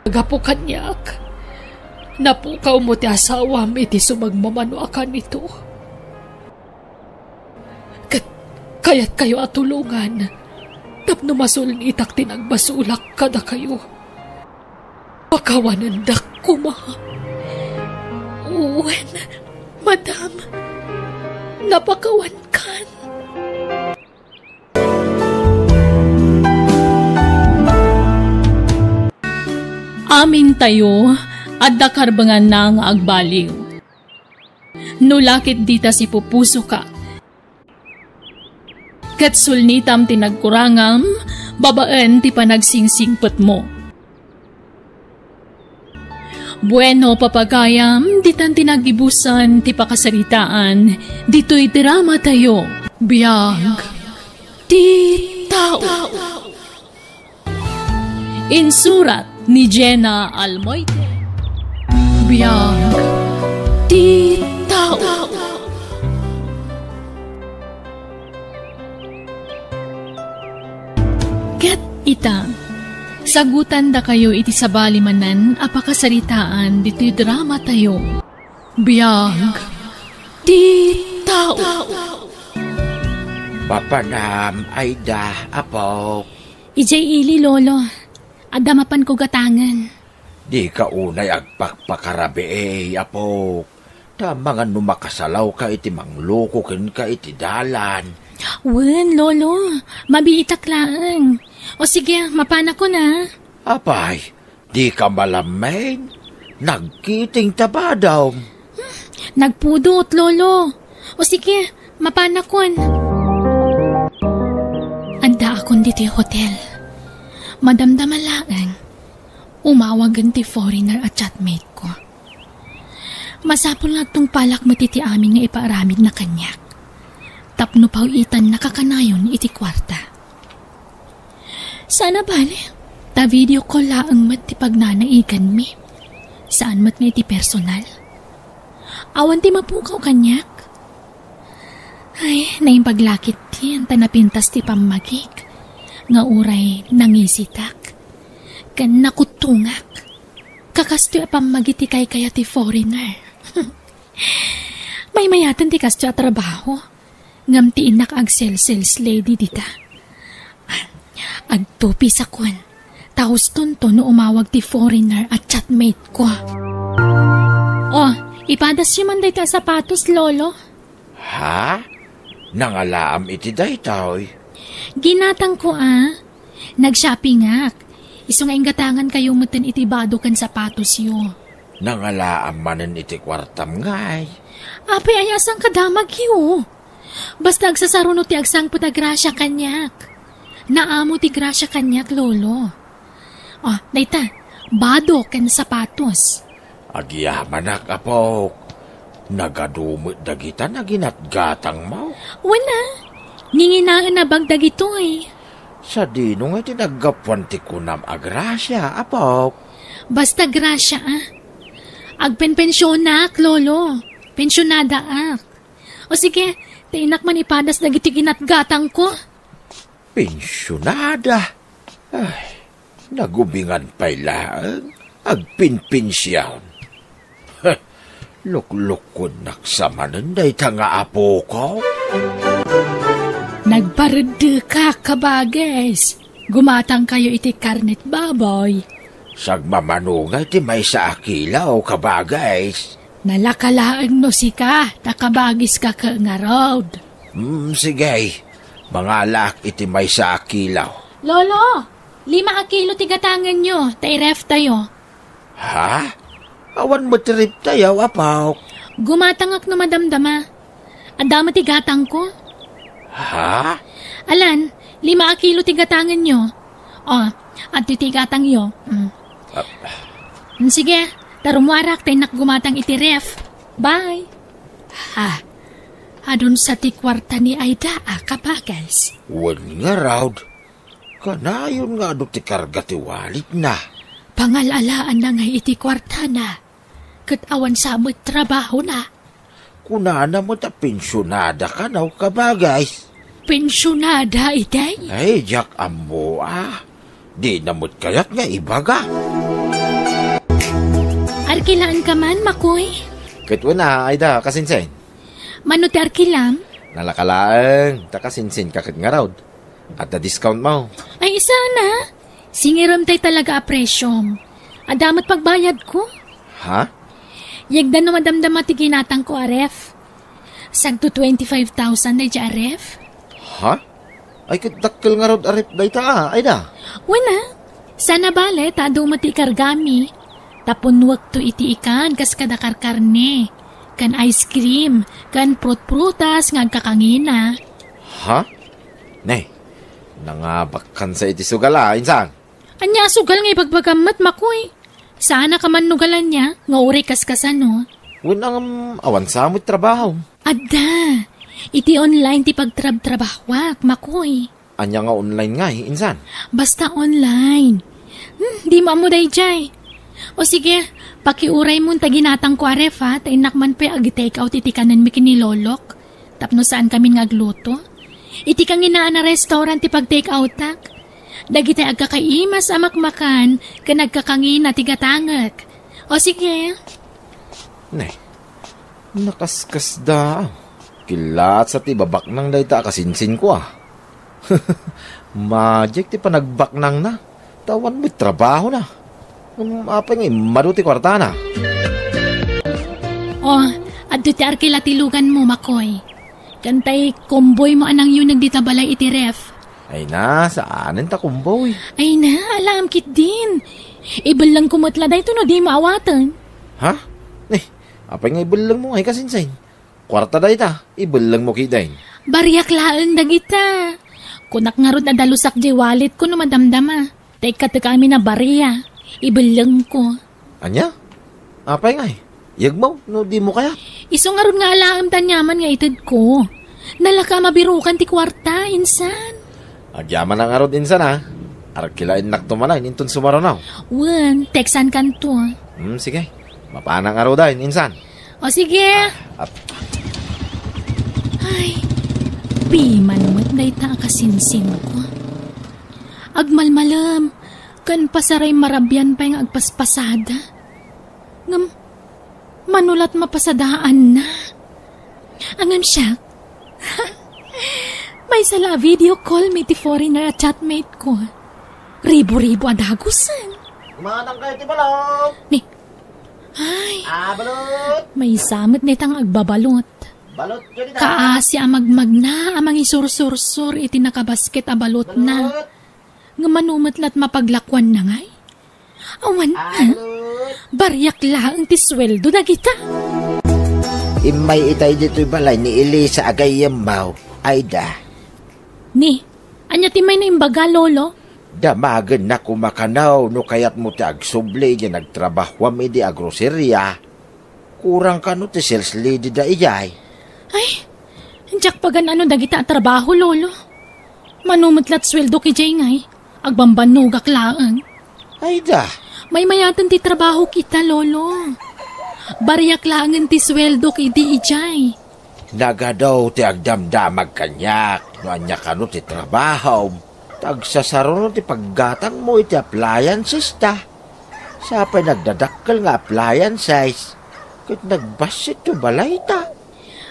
Gapu kaniak, napukawmo ti asawam iti sumagmamano a kanito. Ket kayatkayo a tulongan tapno masulitak ti nagbasolak kadakayo. Pakawanendak koma. Wen, madam, napakawankan. Amintayo, adda karbenganna nga agbaliw. No la ket dita sipupusoka, ket sulnitam ti nagkurangam babaen ti panagsingsigpetmo. Bueno, papagayam, ditan ti naggibusan ti pakasaritaan ditoy drama tayo. Biag ti tao. Insurat ni Jenna Almoite. Biag ti tao. Ket ita, sagutandakayo iti sabali manen a pakasaritaan ditoy drama tayo. Biag ti tao. Mapanam, Aida, Apo. Idiay ili, Lolo. Adda mapanko gatangen. Dika unay agpakpakarabii, Apo. Ta amangan no makasalawka iti mangloko kenka iti dalan. Wen, Lolo. Mabiitak laeng. O sige, mapanakon a. Apay, dika malammen. Nagkiting ta badom. Nagpudot, Lolo. O sige, mapanakon. Addaakon ditoy hotel. Madamdama laeng. Umawagen ti foreigner a chatmate ko. Masapul nga agtungpalak met iti amin nga ipaaramidna kaniak. Tapno paw-itannaka kanayon iti kuarta. Saan a bale, ta video call laeng met ti pagnanaiganmi. Saan met nga iti personal. Awan ti mapukaw kaniak. Ay, naimbag la ketdin ta napintas ti pammagik, nga uray nangisitak, ken nakuttongak. Kakastoy a pammagik ti kaykaya ti foreigner. Maymayaten ti kastoy a trabaho. Ngem ti innak agsel-sales lady dita. Agtupisakon, ta hustonto no umawag ti foreigner a chatmate ko. Oh, ipadasyo man dayta a sapatos, Lolo. Ha? Nangalaam iti daytoy? Ginatangko a. Nag-shoppingak. Isu nga inggatangankayo metten iti bado ken sapatosyo. Nangalaam manen iti kuartam ngay. Apay, aya saan kadamagyo? Basta agsasaruno ti agsangpet a grasia kaniak. Naamo ti grasia kaniak, Lolo. Ah, dayta, bado ken sapatos. Agyamanak, apok. Nagadu met dagita naginatgatangmo. Wen a, nginginaen a bag dagitoy. Sadino nga iti naggapuan ti kunam a grasia, apok? Basta grasia, a. Agpenpensionak, Lolo. Pensionadaak. O sige, ti innak man ipadas dagiti ginatgatangko. Pensionada? Ay, nagubingan pay laeng agpinpension. Heh, luklukkodnak sa manen dayta nga apoko. Nagpareddekak, kabagis. Gumatangkayo iti karnet baboy. Sagmamano nga iti maysa a kilo, kabagis. Nalaka laeng no sika, ta kabagiska ket ngarud. Hmm, sige. Mangalaak iti maysa a kilo. Lolo, lima a kilo ti gatangenyo, ta i-ref tayo. Ha? Awan met ti ref tayo, apok. Gumatangak no madamdama. Adda met ti gatangko. Ha? Alan, lima a kilo ti gatangenyo. O, adtoy ti gatangyo. Mm. Ah. Mm, sige, ta rummuarak ta innak gumatang iti ref. Bye. Ha? Adun sa ti kuarta ni Aida a, kabagis? Wen ngarud. Kanayon nga adu ti karga ti walitna. Pangal-alaanna ngay iti kuartana. Ket awan sa met trabahona. Kunana met a pensionada kano, kabagis. Pensionada, itay? Ay, diak ammo a. Dina met kayat nga ibaga. Arkilaanka man, Makoy? Ket wen a, Aida, kasinsin. Mano ti arkilam? Nalaka laeng, ta kasinsinka ket ngarud. Adda discount mo. Ay, saan a? Singiramtay talaga a presyom. Adda met pagbayadko. Ha? Yegda no madamdama ti ginatangko a ref. Sagto twenty-five thousand daydiay a ref. Ha? Ay, ket dakkel ngarud a ref dayta a, Aida. Wen a, Saan a bale ta adu met ti ikargami. Ta punnuekto iti ikan kas kada karkarne, ken ice cream, ken prutprutas nga agkakangina. Ha? Ne, nangabakkansa iti sugal a, insan? Ania a sugal nga ibagbagam met, Makoy? Saan a kamannugalan nia nga uray kaskasano? Wen, ngem awan sa met trabaho. Adda. Iti online ti pagtrabtrabahoak, Makoy. Ania nga online ngay, insan? Basta online. Hmm, dimo ammo daydiay. O sige, pakiuray mon ta ginatangko a ref, ha, ta innak man pay ag-take out iti kanenmi ken ni Lolok. Tapno saan kamin nga agluto. Iti kanginaan a restaurant ti pag-take outak. Dagiti agkakaimas a makmakan ken agkakangina ti gatangek. O sige. Ne, nakaskasda. Killaat sa ti ibabaknang dayta a kasinsinko a. Madiak ti panagbaknangna. Ta awan met trabahona. Ngem apay nga immadu ti kuartana? O, adda ti arkila ti luganmo, Makoy. Ken tay komboymo a nangyuneg dita balay iti ref. Ay na, saanen ta komboy? Ay na, alaem ketdin. Ibellengko met la daytoy no dimo awaten. Ha? Eh, apay nga ibellengmo ngay, kasinsin? Kuarta dayta, ibellengmo ketdin. Bariak laeng dagita. Kunak ngarud a dalusak diay walletko no madamdama. Ta ikkatek amin a baria, ibellengko. Ania? Apay ngay? Yegmo no dimo kayat? Isu ngarud nga alaem ti aniaman nga itedko. Nalaka a mabirukan ti kuarta, insan. Agyamanak ngarud, insan, a. Arkilaennakto manen inton sumaruno. Wen, textankanto. Hmm, sige. Mapanak ngaruden, insan. O sige. Ap- Ay, piman met dayta a kasinsinko. Agmalmalem, ken pasaray marabian pay nga agpaspasada. Ngem, mano lat mapasadaanna? Ngem siak, maysa la a video call mi ti foreigner a chatmate ko. Ribo-ribo a dagusen. Kumatang kayo ti balot. Ni, ay, Ah, balot. Maysa met dayta nga agbabalot. Balot, yun ita. Kaasi a magmagna a mangisursursur iti nakabasket a balotna. Balot. Nga mano met lat mapaglakuanna ngay? Awan, Ah, ha? Balot. Bariak laeng ti sueldo dagita. Immay itay ditoy balay ni Elisa a gayyemmo. Ayda. Ni, ania ti mayna imbaga, Lolo? Damagenna koma kano no kayatmo ti agsubli idiay nagtrabahuam idi agroseria. Kurang kano ti sales lady da idiay? Ay, diak pagan-ano dagita a trabaho, Lolo. Mano met lat sueldok idiay ngay, agbambannogak laeng. Ayda. Maymayaten ti trabahok ita, Lolo. Bariak laengen ti sueldok idi idiay. Nagadu ti agdamdamag kaniak no ania kano ti trabahom. Ta agsasaruno ti paggatangmo iti appliances ta. Sapay nagdadakkel nga appliances ket nagbassit ti balayta.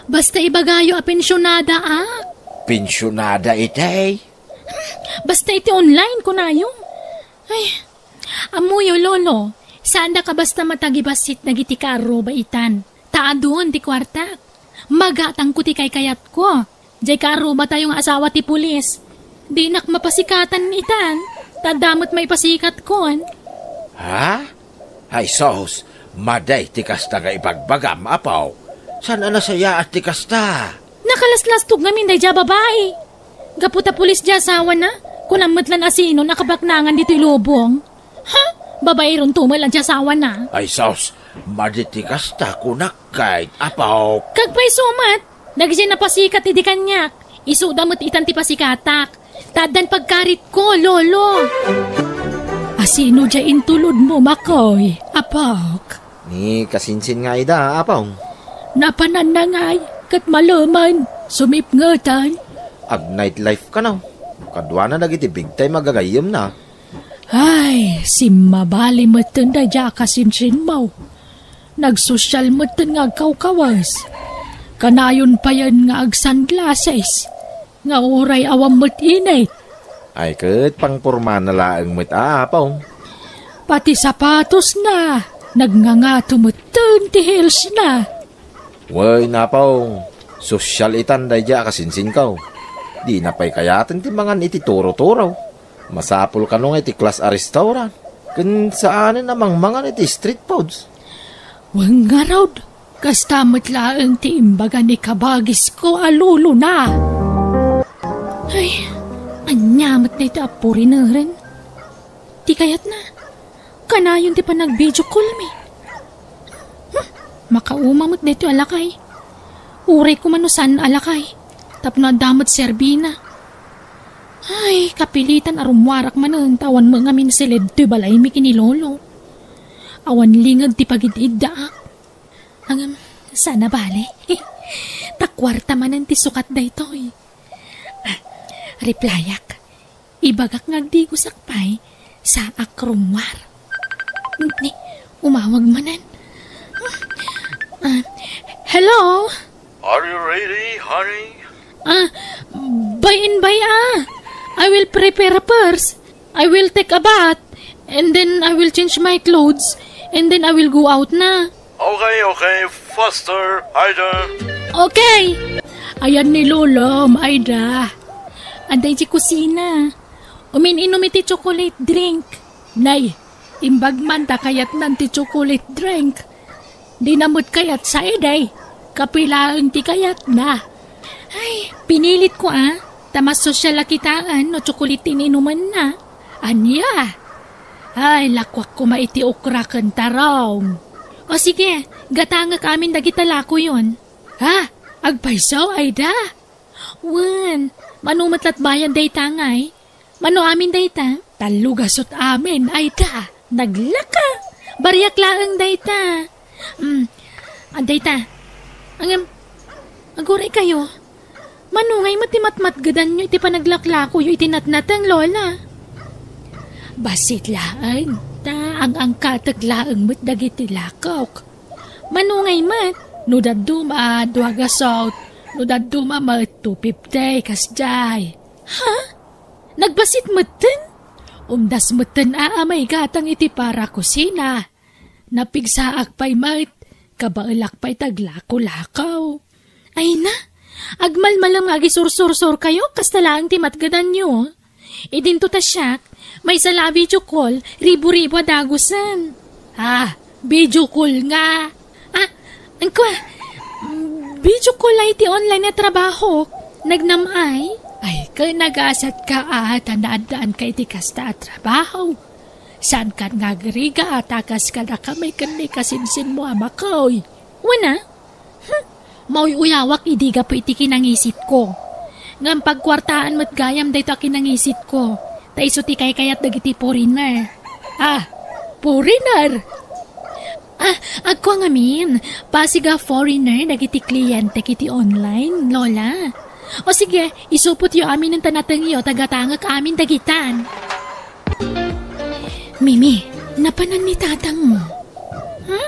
Basta ibagayo a pensionada, a. Pensionada itay? Basta iti online, kunayo. Ay, ammoyo, Lolo, saanda kabasta matagibassit dagiti kaarruba itan. Ta adun ti kuartak. Magatangko ti kaykayatko. Diay kaarrubatayo nga asawa ti pulis. Dinak mapasikatan itan. Ta adda met maipasikatkon. Ha? Ay sus, madi ti kasta nga ibagbagam, apo. Saan a nasayaat ti kasta? Nakalaslastog ngamin daydiay a babai. Gapu ta pulis diay asawana, kunam met lan a sinon a kabaknangan ditoy lubong. Ha? Babairon tumel a diay asawana. Ay sus, madi ti kasta kunak ket, apo. Kagpayso met, dagiti napasikat idi kaniak, isuda met itan ti pasikatak. Ta addan pagkaritko, Lolo. Asino diay intulodmo, Makoy, apok? Ni kasinsin nga ida, apong. Napananna ngay, ket maleman, sumipngetan. Ag-nightlife kano. Kaduana dagiti big time a gagayyemna. Ay, simmabali metten daydiay a kasinsinmo. Nagsosyal metten nga agkawkawas. Kanayon payen nga agsunglasses, nga uray awan met init. Ay ket pangpormana laeng met, apong. Pati sapatosna, nagngangato metten ti heelsna. Wen, apong, sosyal itan daydiay a kasinsinko. Dina pay kayaten ti mangan iti turo-turo. Masapul kano nga iti class a restaurant. Ken saanen a mangmangan iti street foods. Wen ngarud, kasta met laeng ti imbaga ni kabagisko a lolona. Ay, ania met daytoy a purineren? Ti kayatna, kanayon ti panag-video call mi. Hmm, makauma met daytoy a lakay. Uray koma no saan a lakay, tapno adda met serbina. Ay, kapilitan a rummuarak manen ta awan met ngamin siled toy balaymi ken ni Lolo. Awan linged ti pagid-iddaak. Ngem, saan a bale. Ta kuarta manen ti sukat daytoy. Ah, replyak. Ibagak nga agdigosak pay, saak rummuar. Ni, umawag manen. Ah, hello? Are you ready, honey? Ah, by and by, ah. I will prepare first. I will take a bath. And then I will change my clothes. And then I will go out na. Okay, okay. Faster, Aida. Okay. Ayan ni Lolo, Aida. Adda iti kusina. Umin-inum iti chocolate drink. Nay, imbag man ta kayatnan ti chocolate drink. Dina met kayat sa iday. Kape laeng ti kayatna. Ay, pinilit ko, ah. Ta mas sosyal a kitaen no chocolate ti inumenna. Ania? Ay, lakuak koma iti okra ken tarong. O sige, gatangek amin dagita lakoyon. Ha? Agpayso, Aida? Wen, mano met lat bayad dayta ngay? Mano amin dayta? Tallo gasut amin, Aida. Naglaka. Bariak laeng dayta. Mm. Ah, dayta. Ngem, aguray kayo. Mano ngay met ti matmatgedanyo iti panaglaklakoyo iti natnateng, Lola? Bassit laeng, ta ang-angkatek laeng met dagiti lakok. Mano ngay met? No dadduma, dua gasut. No dadduma met, two fifty, kasdiay. Ha? Nagbassit metten? Umdas metten a, a maigatang iti para kusina. Napigsaak pay met, kabaelak pay ti aglako-lako. Ay na, agmalmalem nga agisursursurkayo, kasta laeng ti matgedanyo. Idinto ta siak, maysa la a video call, ribu-ribu a dagusen. Ah, video call nga. Ah, angkua, video call ay ti online a trabaho. Nagnam-ay? Ay, ken nagasatka a, ta naaddaanka iti kasta a trabaho. Saankan nga agrigat a kas kadakami ken ni kasinsinmo a makoy. Wen a? Hmm, mauy-uyawak idi gapu iti kinangisitko. Ngem pagkuartaan met gayam daytoy a kinangisitko, ta isu ti kaykayat dagiti foreigner. Ah, foreigner! Ah, agkua ngamin, pasig a foreigner dagiti klientek iti online, Lola. O sige, isupotyo amin ta natengyo ta gatangek amin dagitan. Mimi, napanan ni tatangmo? Ha?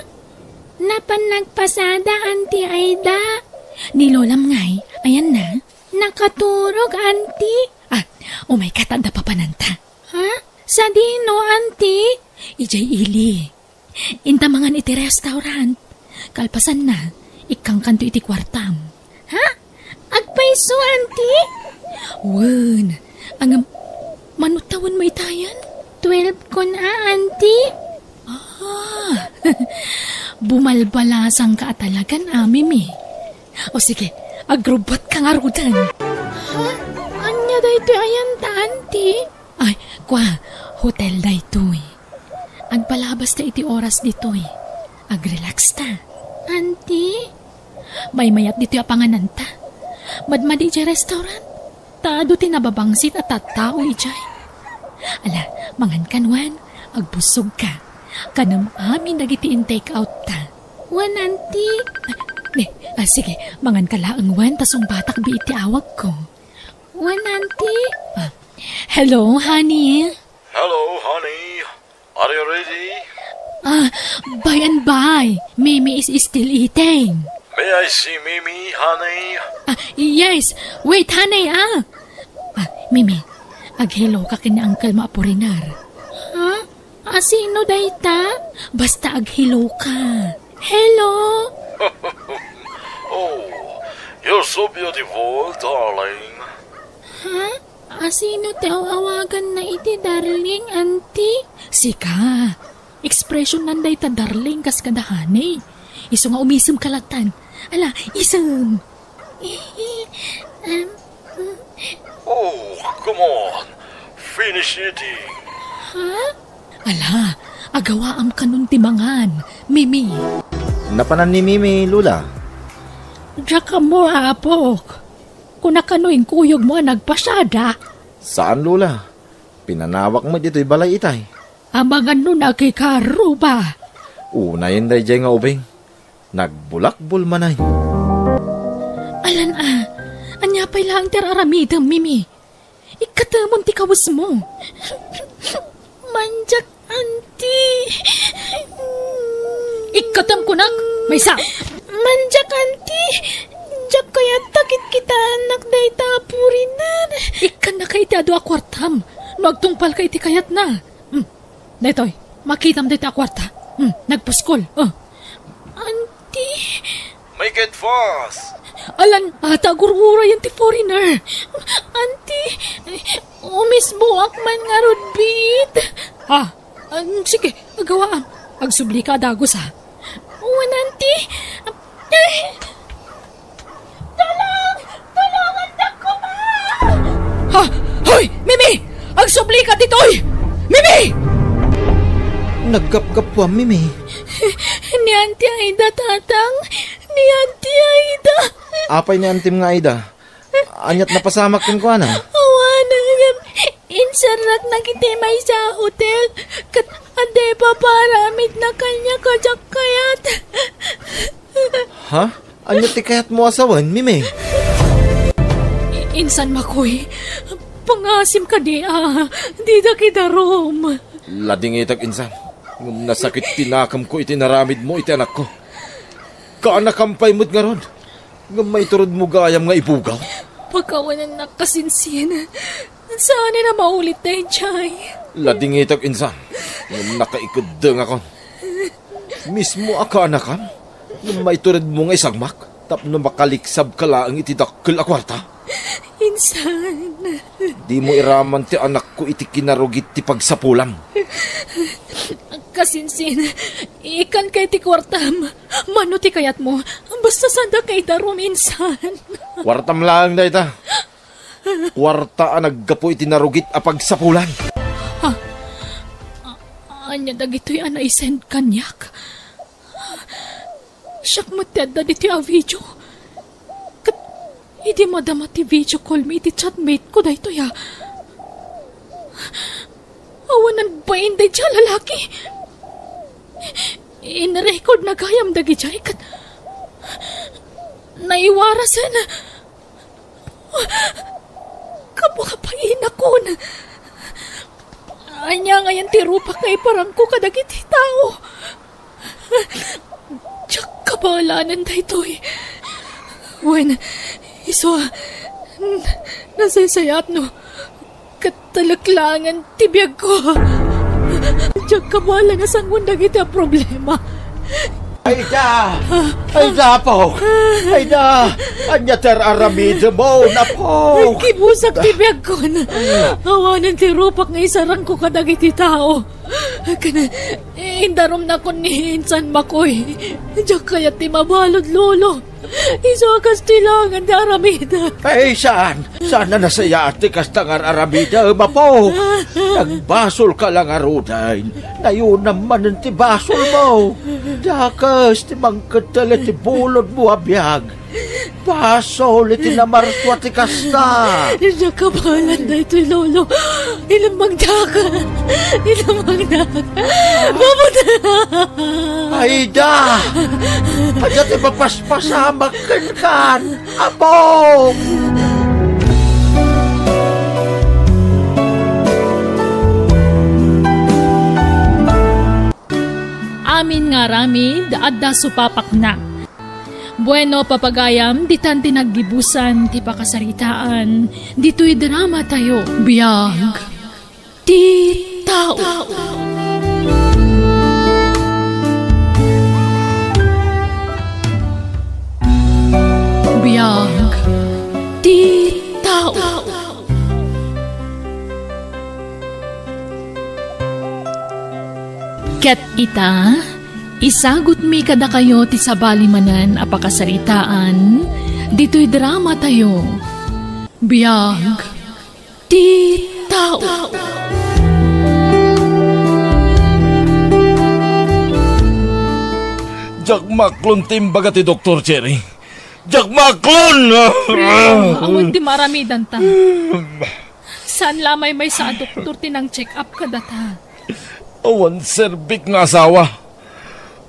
Napan nagpasada, Auntie Aida. Ni Lolam ngay, ayan na. Nakaturog, Auntie. Ah, umay ka ta adda papananta. Ha? Sadino, Auntie? Idiay ili. Inta mangan iti restaurant. Kalpasanna, ikkangkanto iti kuartam. Ha? Agpayso, Auntie? Wen, ngem, mano tawenmo itayen? Twelve kon a, Auntie. Ah, bumalbalasangka a talagan, Mimi. O sige, agrubbuatka ngaruden. Ha? Ania daytoy ayan ta, Auntie? Ay, kua, hotel daytoy. Agbalabasta iti oras ditoy. Agrelaxta. Auntie? Maymayat ditoy a pangananta. Madmadi idiay restaurant. Ta adu ti nababangsit a tattao idiay. Ala, mangankan wen, agbussogka. Kanem amin dagiti in-take out ta. Wen, Auntie? Ah, ne, ah, sige, manganka laeng wen, ta sungbatak biit ti awagko. Wen, Auntie? Ah, hello, honey. Hello, honey. Are you ready? Ah, by and by. Mimi is still eating. May I see Mimi, honey? Ah, yes. Wait, honey, ah. Ah, Mimi, ag-hello ka ken ni Uncle Mapurinar. Ha? Ah, sino dayta? Basta ag-hello ka. Hello? Oh, you're so beautiful, darling. Ha? Asino ti aw-awaganna iti darling, Auntie? Sika. Expression-nan dayta darling kas kada honey. Isu nga umisem ka lattan. Ala, isem. Em, mm. Oh, come on. Finish eating. Ha? Ala, agawaam kanon ti mangan, Mimi. Napanan ni Mimi, Lola. Diak ammo, apok. Kuna kano inkuyogmo a nagpasiada? Saan, Lola. Pinanawak met ditoy balay itay. Amangan no nakikaruba. Unayen daydiay nga ubing. Nagbulakbol manen. Alan a, ania pay laeng ti ar-aramidem, Mimi? Ikkatemon ti kawesmo. Mandiak, Auntie. Ikkatem kunak, maysa. Mandiak, Auntie. Diak kayat ta kitkitaennak dayta a foreigner. Ikkannaka iti adu a kuartam no agtungpalka iti kayatna. Hmm. Daytoy, makitam dayta a kuarta. Hmm, nagpuskol. Oh. Auntie. Make it fast! Alan, ata agur-urayen ti foreigner. Auntie, umisbuak man ngarud biit. Ha? Ah, sige, agawaam. Agsublika a dagus, ha? Wen, Auntie. Ay! Tulong! Tulongan, dakko pa! Ha? Hoy! Mimi! Agsublika ditoy! Mimi! Naggapgapuam, Mimi. Ni Auntie Aida, Tatang. Ni Auntie Aida. Apay ni antim nga Aida? Aniat napasamak kenkuana? Awanen, ngem inserraknak iti maysa a hotel. Ket adda pay aramidna kaniak a diak kayat. Ha? Ania ti kayatmo a sawen, Mimi? Insan, Makoy, pangasim kadi a didak idarum. Ladingitek, insan. Ngem nasakit ti nakemko iti naramidmo iti anakko. Kaanakam pay met ngarud. Ngem maituredmo gayam nga ibugaw? Pakawanennak kasinsin. Saanen a maulit daydiay. Ladingitek, insan. Ngem nakaikeddengakon. Mismo a kaanakam, ngem maituredmo nga isagmak tapno makaliksabka laeng iti dakkel a kuarta. Insan. Dimo iraman ti anakko iti kinarugit ti pagsapulam. Kasinsin, ikkanka iti kuartam. Mano ti kayatmo? Basta sadaka idarum, insan. Kuartam laeng dayta. Kuarta a naggapu iti narugit a pagsapulan. Ha? A-, ania dagitoy a naisend kaniak? Siak met ti adda ditoy a video. Ket idi madama ti video call mi iti chatmate ko daytoy a, awanen bain daydiay a lalaki. In-record na gayam dagidiay ket naiwarasen. Gapu nga painakon. Ania ngayen ti rupak nga iparangko kadagiti tao? Diak kabalanen daytoy. Wen, isu a, n-, nasaysayaat no ket talek laengen ti biagko. Diak kabala nga sangoen dagiti a problema. Aida! Aida, apok! Aida! Ania ti ar-aramidem, apok? Kibusak ti biagkon. Awanen ti rupak nga isarangko kadagiti tao. Ken, indarumnakon ni insan Makoy. Diak kayat ti mabalud, Lolo. Isu a kas ti laengen ti aramidek. Ay, saan? Saan a nasayaat ti kasta nga ar-aramidem, apok? Nagbasolka la ngaruden. Nayonam manen ti basolmo. Dakes ti mangkeddel iti bulodmo a biag. Basol iti namarsua ti kasta. Nakabalan daytoy, Lolo. Ilemmengdak. Ilemmengdak. Mabuti. Aida! Adda ti mapaspasamak kenkan, apok! Amin nga aramid, adda supapakna. Bueno, papagayam, ditan ti naggibusan ti pakasaritaan ditoy drama tayo. Biag ti tao. Biag ti tao. Ket ita, isagutmi kadakayo ti sabali manen a pakasaritaan ditoy dramatayo, Biag ti Tao. Diak maklon ti imbaga ti Doktor Cherry. Diak maklon! Awan ti maaramidanta. Saan la a maymaysa a doktor ti nang-check up kadata. Awan serbik nga asawa.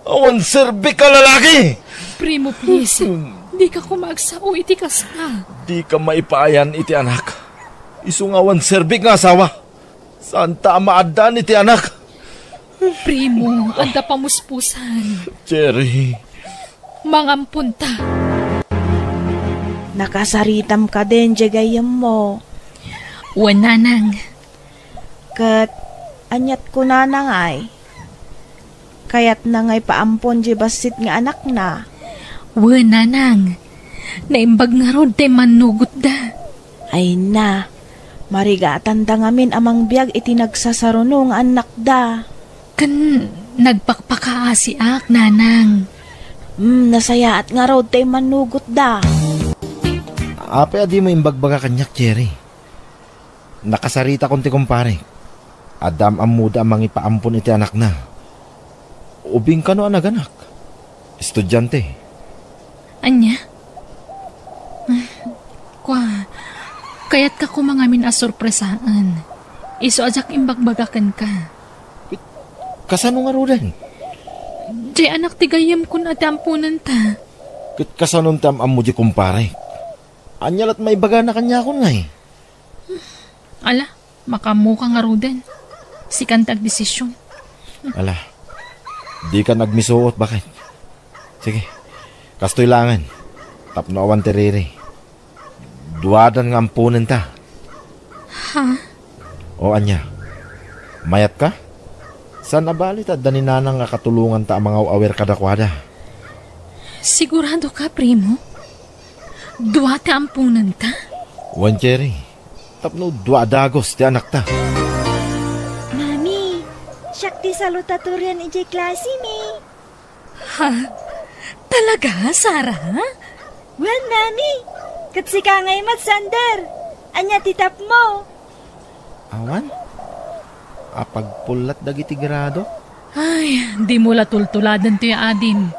Awan serbik a lalaki. Primo, please. Dika koma agsao iti kasta. Dika maipaayan iti anak. Isu nga awan serbik nga asawa. Saanta a maaddaan iti anak. Primo, adda pamuspusan. Cherry. Mangamponta. Nakasaritam kadin diay gayyemmo. Wen, nanang. Ket aniat kunana ngay? Kayatna ngay paampon diay bassit nga anakna? Wen, nanang. Naimbag ngarud ti mannugotda. Ay na, marigatanda ngamin a mangbiag iti nagsasaruno nga annakda. Ken nagpakpakaasiak, nanang. Hmm, nasayaat ngarud ti mannugotda. Apay a dimo imbagbaga kaniak, Cherry? Nakasaritakon ti kumparek. Adda am-ammoda a mangipaampon iti anakna. Ubing kano a naganak? Estudiante. Ania? Kua, kayatka koma ngamin a sorpresaen. Isu a diak imbagbaga kenka. Kasano ngaruden? Diay anak ti gayyemkon a ti amponenta. Ket kasanon ti am-ammo diay kumparek? Ania lat maibagana kaniakon ngay? Ala, makaammoka ngaruden. Sikan ti agdesision. Ala, dikan agmisuot, baket. Sige, kastoy laengen. Tapno awan ti riri. Duadan nga amponenta. Ha? O ania? Mayatka? Saan a bali ta adda ni nanang a katulonganta a mangaw-awir kadakuada? Siguradoka, primo? Dua ti amponenta? Wen, Cherry. Tapno dua a dagus ti anakta. Mami, siak ti salutatorian idiay klasemi. Ha? Talaga, Sarah? Wen, Mami. Ket sika ngay met, Sander. Ania ti tapmo? Awan. Apagpullat dagiti grado. Ay, dimo la tultuladen toy adim.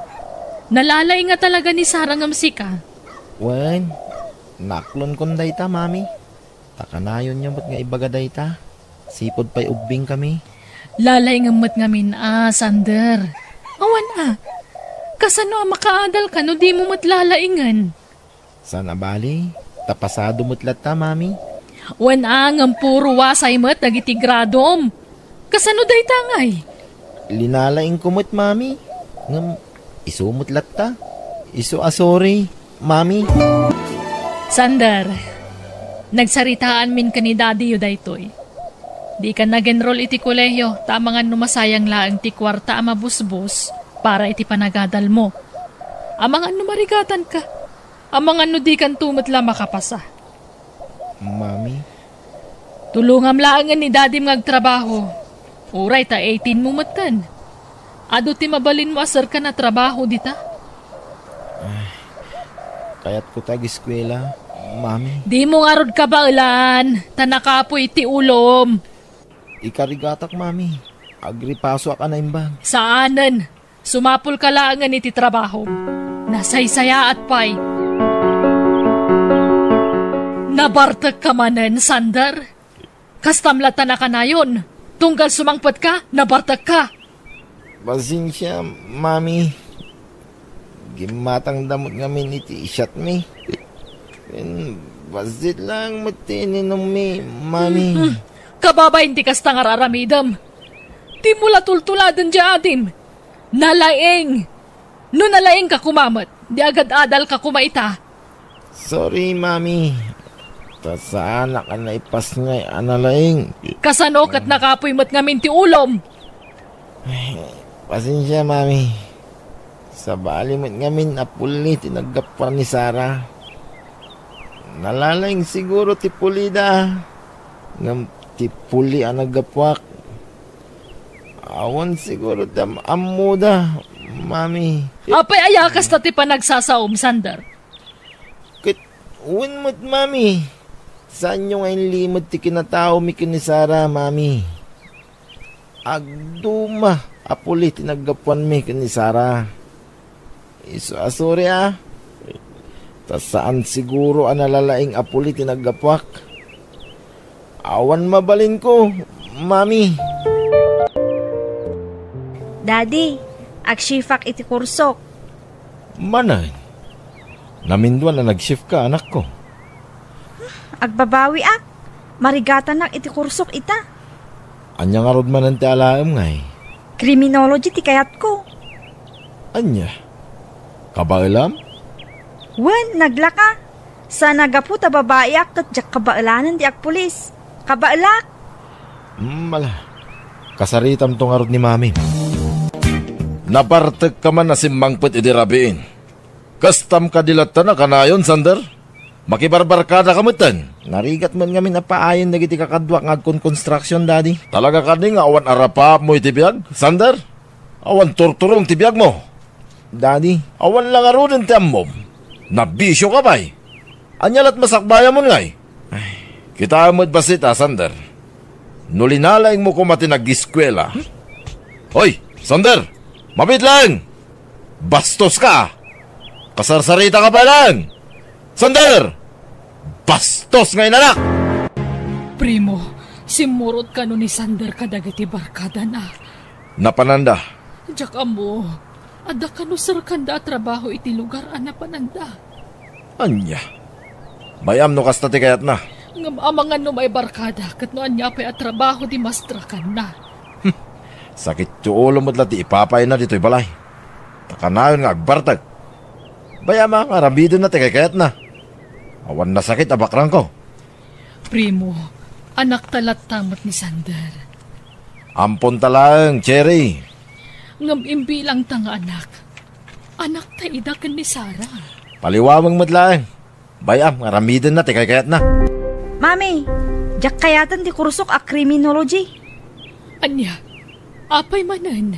Nalalaing nga talaga ni Sarah ngem sika. Wen, naklonkon dayta, Mami. Ta kanayonyo met nga ibaga dayta, sipud pay ubbingkami. Lalaingem met ngamin a, Sander. Awan a. Kasano a makaadalka no dimo met lalaingen? Saan a bali, ta pasado met latta, Mami. Wen a, ngem puro wasay met dagiti gradom. Kasano dayta ngay? Linalaingko met, Mami. Ngem isu met latta. Isu a sorry, Mami. Sander, nagsaritaanmin ken ni Daddyyo daytoy. Dika nag-enroll iti kolehio, ta amangan no masayang laeng ti kuarta a mabusbos para iti panagadalmo. Amangan no marigatanka. Amangan no dikanto met la makapasa. Mami. Tulongam laengen ni Dadim nga agtrabaho. Uray ta eighteen mo metten. Adu ti mabalinmo a serkan a trabaho dita? Ay, kayatko ti ageskuela, Mami. Dimo ngarud kabaelan, ta nakapuy ti ulom. Ikarigatak, Mami. Agripasoak a naimbag. Saanen. Sumapulka laengen iti trabahom. Nasaysayaat pay. Nabartekka manen, Sander? Kastam latta nakanayon. Tunggal sumangpetka, nabartekka. Pasensia, Mami. Gimmatangda met ngamin iti siatmi. Ken bassit laeng met ti ininummi, Mami. Hmm. Kababain ti kasta nga ar-aramidem. Dimo la tultuladen diay adim. Nalaing! No nalaingka koma met, di agad-adalka koma ita. Sorry, Mami. Ta saanak a naipasngay a nalaing. Kasano ket nakapuy met ngamin ti ulom? Ay, pasensia, Mami. Sabali met ngamin a puli ti naggapuan ni Sarah. Nalalaing siguro ti pulida. Ngem ti puli a naggapuak, Awan siguro ti am-, ammoda, Mami. Apay aya kasta ti panagsasaom, Sander? Ket wen met, Mami. Saanyo nga inlimed ti kinataomi ken ni Sara, Mami. Agduma a puli ti naggapuanmi ken ni Sara. Isu a sorry, a. Ta saan siguro a nalalaing a puli ti naggapuak. Awan mabalinko, Mami. Daddy, agshift-ak iti kursok. Manen, naminduan a nag-shift ka, anakko. Agbabawiak. Marigatanak iti kursok ita. Ania ngarud manen ti alaem, ngay? Criminology ti kayatko. Ania? Kabaelam? Wen, naglaka. Saan a gapu ta babaiak ket diak kabaelanen ti agpulis. Kabaelak! Hmm, ala. Kasaritamto ngarud ni Mami. Nabartek ka man a simmangpet idi rabiin. Kastam kadi latta a kanayon, Sander? Makibarbarkada ka metten? Narigat met ngamin a paayen dagiti kakaduak nga agkonkonstruksion, Daddy. Talaga kadi nga awan arapaapmo iti biag, Sander? Awan turturong ti biagmo? Daddy. Awan la ngaruden ti ammom. Nabisio ka pay. Ania lat masakbayamon, ngay? Ay, kitaem met bassit, a, Sander. No linalaingmo koma ti nag-eskuela. Hoy, Sander! Mabiit laeng! Bastos ka! Kasarsarita ka pay laeng! Sander! Bastos nga inanak! Primo, simmurot kano ni Sander kadagiti barkadana. Napananda. Diak ammo, adda kano serkanda a trabaho iti lugar a napananda. Ania? Bay-am no kasta ti kayatna. Ngem amangan no maibarkada ket no ania pay a trabaho ti mastrakanna. Sakit ti ulo met la ti ipapayna ditoy balay. Ta kanayon nga agbartek. Bay-am a nga aramidenna ti kaykayatna. Awan nasakit a bakrangko. Primo, anakta latta met ni Sander. Amponta laeng, Cherry. Ngem imbilangta nga anak. Anakta ida ken ni Sara. Paliwaweng met laeng. Bay-am nga aramidenna ti kaykayatna. Mami, diak kayaten ti kursok a criminology. Ania? Apay manen?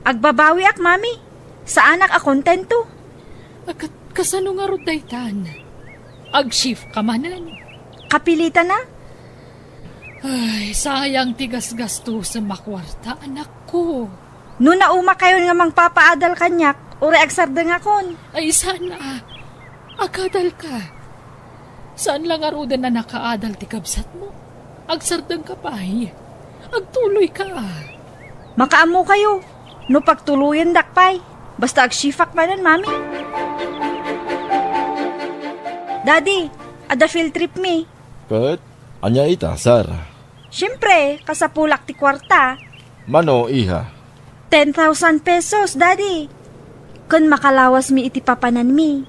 Agbabawiak, Mami. Saanak a kontento. Ket kasano ngarud daytan? Ag-shift ka manen? Kapilitan a. Ay, sayang ti gasgastusem a kuarta, anakko. No naumakayon nga mangpapaadal kaniak, uray agsardengakon. Ay, saan a. Agadal ka. Saan la ngaruden a nakaadal ti kabsatmo? Agsardeng ka pay. Agtuloy ka. Makaammo kayo. No pagtuloyendak pay. Basta agshift-ak manen, Mami. Daddy, adda field trip mi. Ket? Ania ita, Sara? Siempre, kasapulak ti kuarta. Mano, iha? Ten thousand pesos, Daddy. Ken makalawasmi iti papananmi.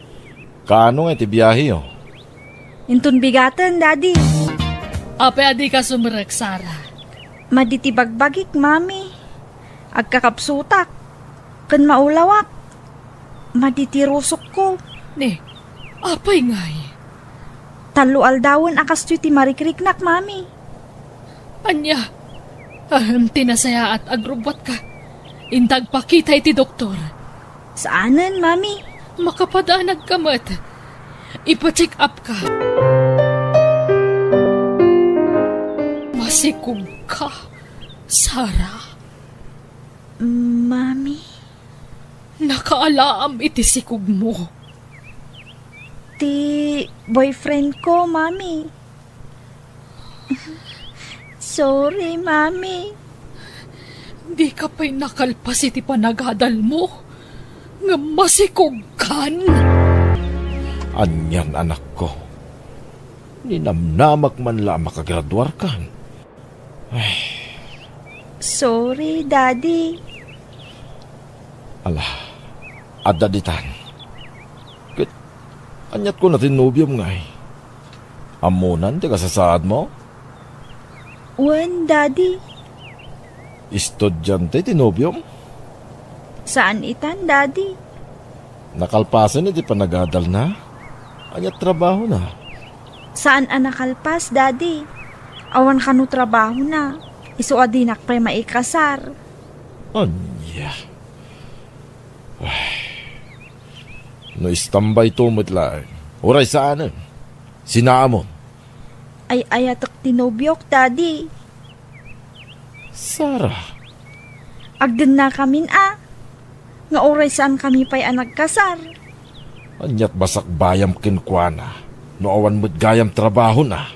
Kaano nga iti biaheyo? Inton bigaten, Daddy. Apay a dika sumerrek, Sara? Madi ti bagbagik, Mami. Agkakapsutak. Ken maulawak. Madi ti rusokko. Ni, apay ngay? Tallo aldawen a kastoy ti marikriknak, Mami. Ania? Ahem, ti nasayaat, agrubbuatka. Inta agpakita iti doktor. Saanen, Mami. Makapadanag ka met. Ipa-check up ka. Masikog ka, Sara. Mami? Nakaalaam iti sikogmo. Ti boyfriend ko, Mami. Sorry, Mami. Dika pay nakalpas iti panagadalmo, ngem masikogkan. Anian, anakko? Ninamnamak man la a makagraduarkan. Ay. Sorry, Daddy. Ala, adda ditan. Ket, aniat kuna ti nobiom ngay? Ammonan ti kasasaadmo? Wen, Daddy. Estudiante ti nobiom? Saan itan, Daddy. Nakalpasen iti panagadalna? Ania trabahona? Saan a nakalpas, Daddy. Awan kano trabahona. Isu a dinak pay maikasar. Ania? Ay. No istambayto met laeng, uray saanen. Sinaamon. Ay-ayatek ti nobiok, Daddy. Sara. Agdennakamin a, nga uray saankami pay a nagkasar. Ania't basakbayam kenkuana no awan met gayam trabahona?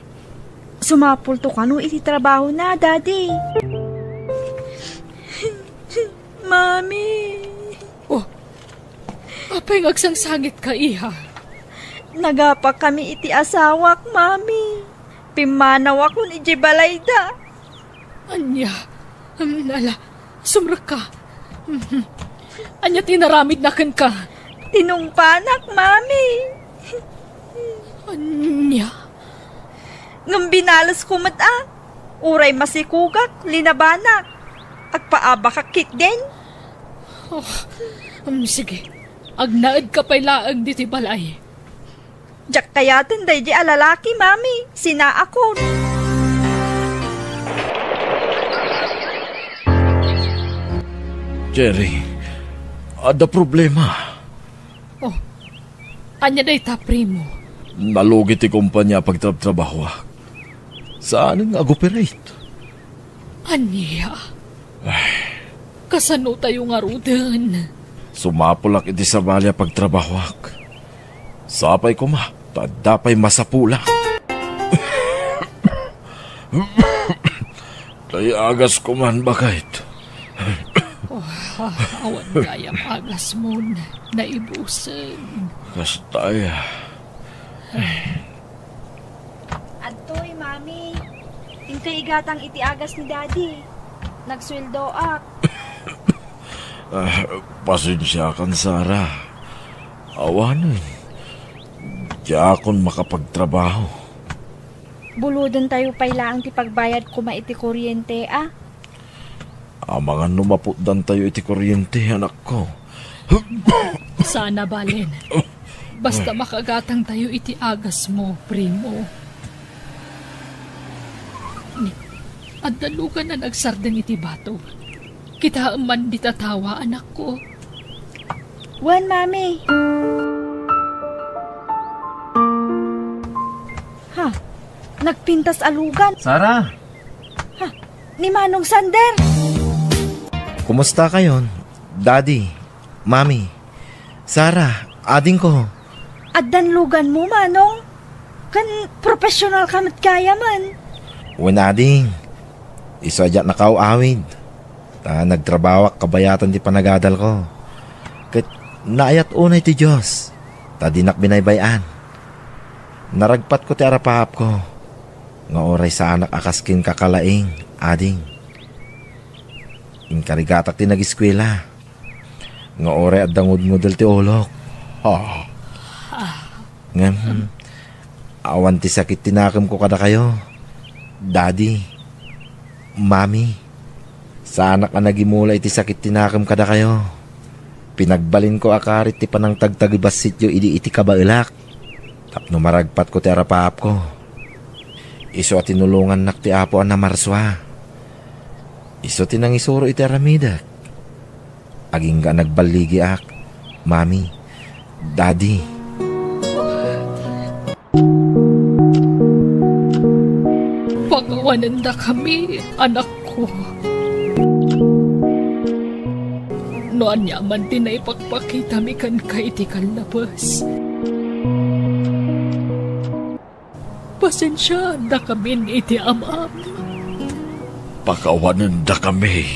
Sumapulto kano iti trabahona, Daddy. Mami. Oh, apay nga agsangsangitka, iha? Nagapakami iti asawak, Mami. Pimmanawakon idiay balayda. Ania? Hmm, ala, sumrekka. Mhm. Ania ti inaramidna kenka? Tinungpanak, Mami. Ania? Ngem binalesko met a. Uray masikugak, linabanak. Agpaabakak ketdin. Oh, um, sige. Agnaedka pay laeng ditoy balay. Diak kayaten daydi a lalaki, Mami. Sinaakon. Jerry, adda problema. Oh, ania dayta, primo? Nalugi ti kompania a pagtrabtrabahoak. Saanen nga ag-operate. Ania? Ay. Kasano tayo ngaruden? Sumapulak iti sabali a pagtrabahoak. Sapay koma, ta adda pay masapulak. Tay agas koman, baket. Oh, awan gayam agasmon, naibusen. Kasta aya. Adtoy, Mami. Inkay igatang iti agas ni Daddy. Nagsueldoak. Ah, pasensiakan, Sara. Awanen, diakon makapagtrabaho. Bulodentayo pay laeng ti pagbayad koma iti kuryente, a? Amangan no maputdantayo iti kuryente, anakko. Sana balen. Basta makagatangtayo iti agasmo, primo. Ni, adda lugan a nagsardeng iti bato. Kitaem man dita tawa, anakko. Wen, Mami. Ha? Nagpintas a lugan. Sara! Ha? Ni Manong Sander! Kumusta kayon, Daddy, Mami, Sara, adingko? Addan luganmo, Manong? Ken professional ka met gayamen. Wen, ading. Isu a diak nakaaw-awid. Ta nagtrabahoak kabayatan ti panagadalko. Ket naayat unay ti Dios, ta dinak binaybay-an. Naragpatko ti arapaapko, nga uray saanak a kas ken kakalaing, ading. Inkarigatak ti nagiskuela, nga uray adda ngudngudel ti ulok. Ha? Ngem, awan ti sakit ti nakemko kadakayo, Daddy, Mami. Saanak a nagimula iti sakit ti nakem kadakayo. Pinagbalinko a karit ti panangtagtagibassityo idi iti kabaelak, tapno maragpatko ti arapaapko. Isu a tinulongannak ti Apo a namarsua. Isu ti nangisuro iti aramidek. Agingga a nagballigiak, Mami, Daddy. Pakawanendakami, anakko. No ania man ti naipakpakitami kenka iti kallabes, pasensiaendakamin iti Amam. Pakawanendakami.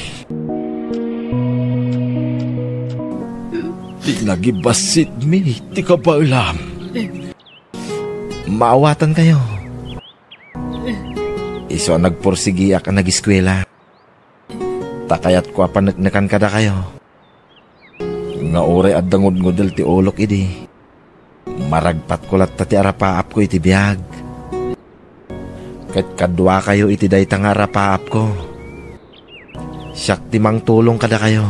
Ti nagibassitmi ti kabaelam. Maawatankayo. Isu a nagpursigiak a nagiskuela. Ta kayatko a paneknekan kadakayo nga uray adda ngudngudel ti ulok idi, maragpatko latta ti arapaapko iti biag. Ket kaduakayo iti dayta nga arapaapko. Siak ti mangtulong kadakayo.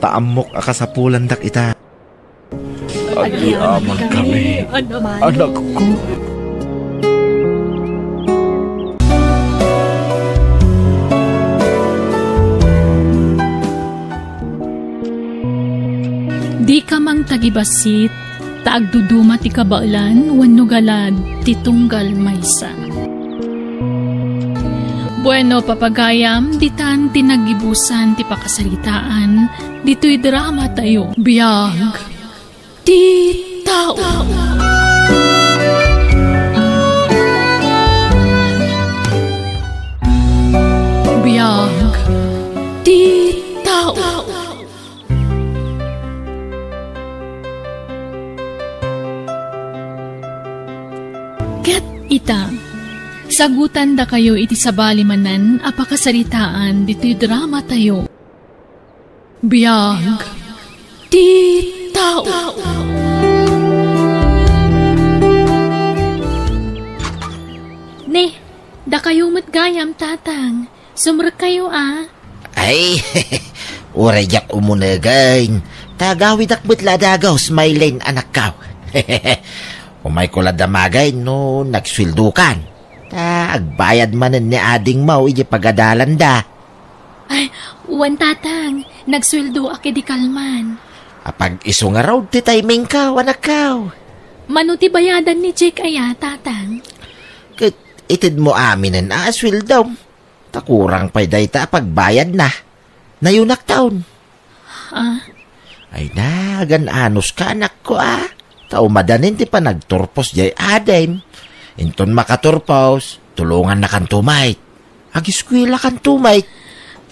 Ta ammok a kasapulandak ita. Agyamankami, anakko. Dika mangtagibassit, ta agduduma ti kabaelan wenno galad ti tunggal maysa. Bueno, papagayam, ditan ti naggibusan ti pakasaritaan ditoy drama tayo. Biag ti tao. Biag ti tao. Ket ita, sagutandakayo iti sabali manen a pakasaritaan ditoy drama tayo. Biag ti tao. Ne, dakayo met gayam, Tatang. Sumrekkayo a. Ay, uray diak umunegen. Ta agawidak met la a dagus, Maylene, anakko. Umayko la damagen no nagsueldokan. Ta agbayad manen ni adingmo idiay pagadalanda. Ay, wen, Tatang, nagsueldoak idi kalman. Apag-isu ngarud ti timingko, anakko. Mano ti bayadan ni Jake aya, Tatang? Ket itedmo aminen a sueldom. Ta kurang pay dayta a pagbayadna. Nayonakton. Ah? Ay na, agan-anuska, anakko, a. Ta umadanin ti panagturpos diay adim. Inton makaturpos, tulongannakanto met. Agiskuelakanto met.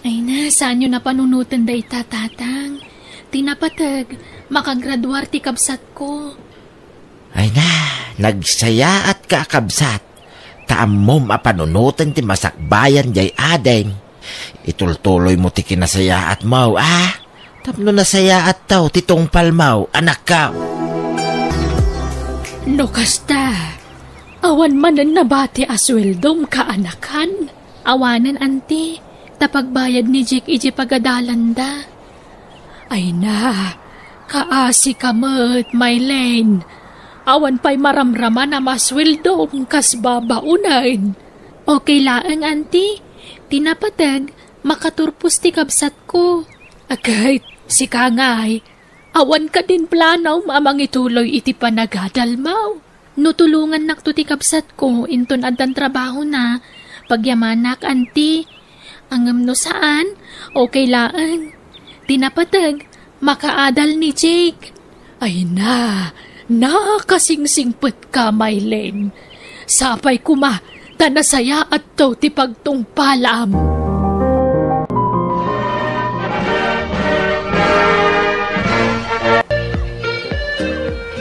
Ay na, saanyo a panunoten dayta, Tatang. Ti napateg, makagraduar ti kabsatko. Ay na, nagsayaatka a kabsat. Ta ammom a panunoten ti masakbayan diay adim. Itultuloymo ti kinasayaatmo, a. Tapno nasayaatto ti tungpalmo, anakko. No kasta, awan manen nabati a sueldom, kaanakan? Awanen, anti, ta pagbayad ni Jake idiay pagadalanda. Ay na, kaasika met, Maylene. Awan pay maramraman a masueldom kas babaonen. Okay laeng, anti. Ti napateg, makaturpos ti kabsatko. Ket sika ngay, awan kadin planom a mangituloy iti panagadalmo? No tulongannakto ti kabsatko inton addan trabahona, pagyamanak, anti. Ngem no saan, okay laeng. Ti napateg, makaadal ni Jake. Ay na, nakasingsingpetka, Maylene. Sapay koma ta nasayaatto ti pagtungpalam.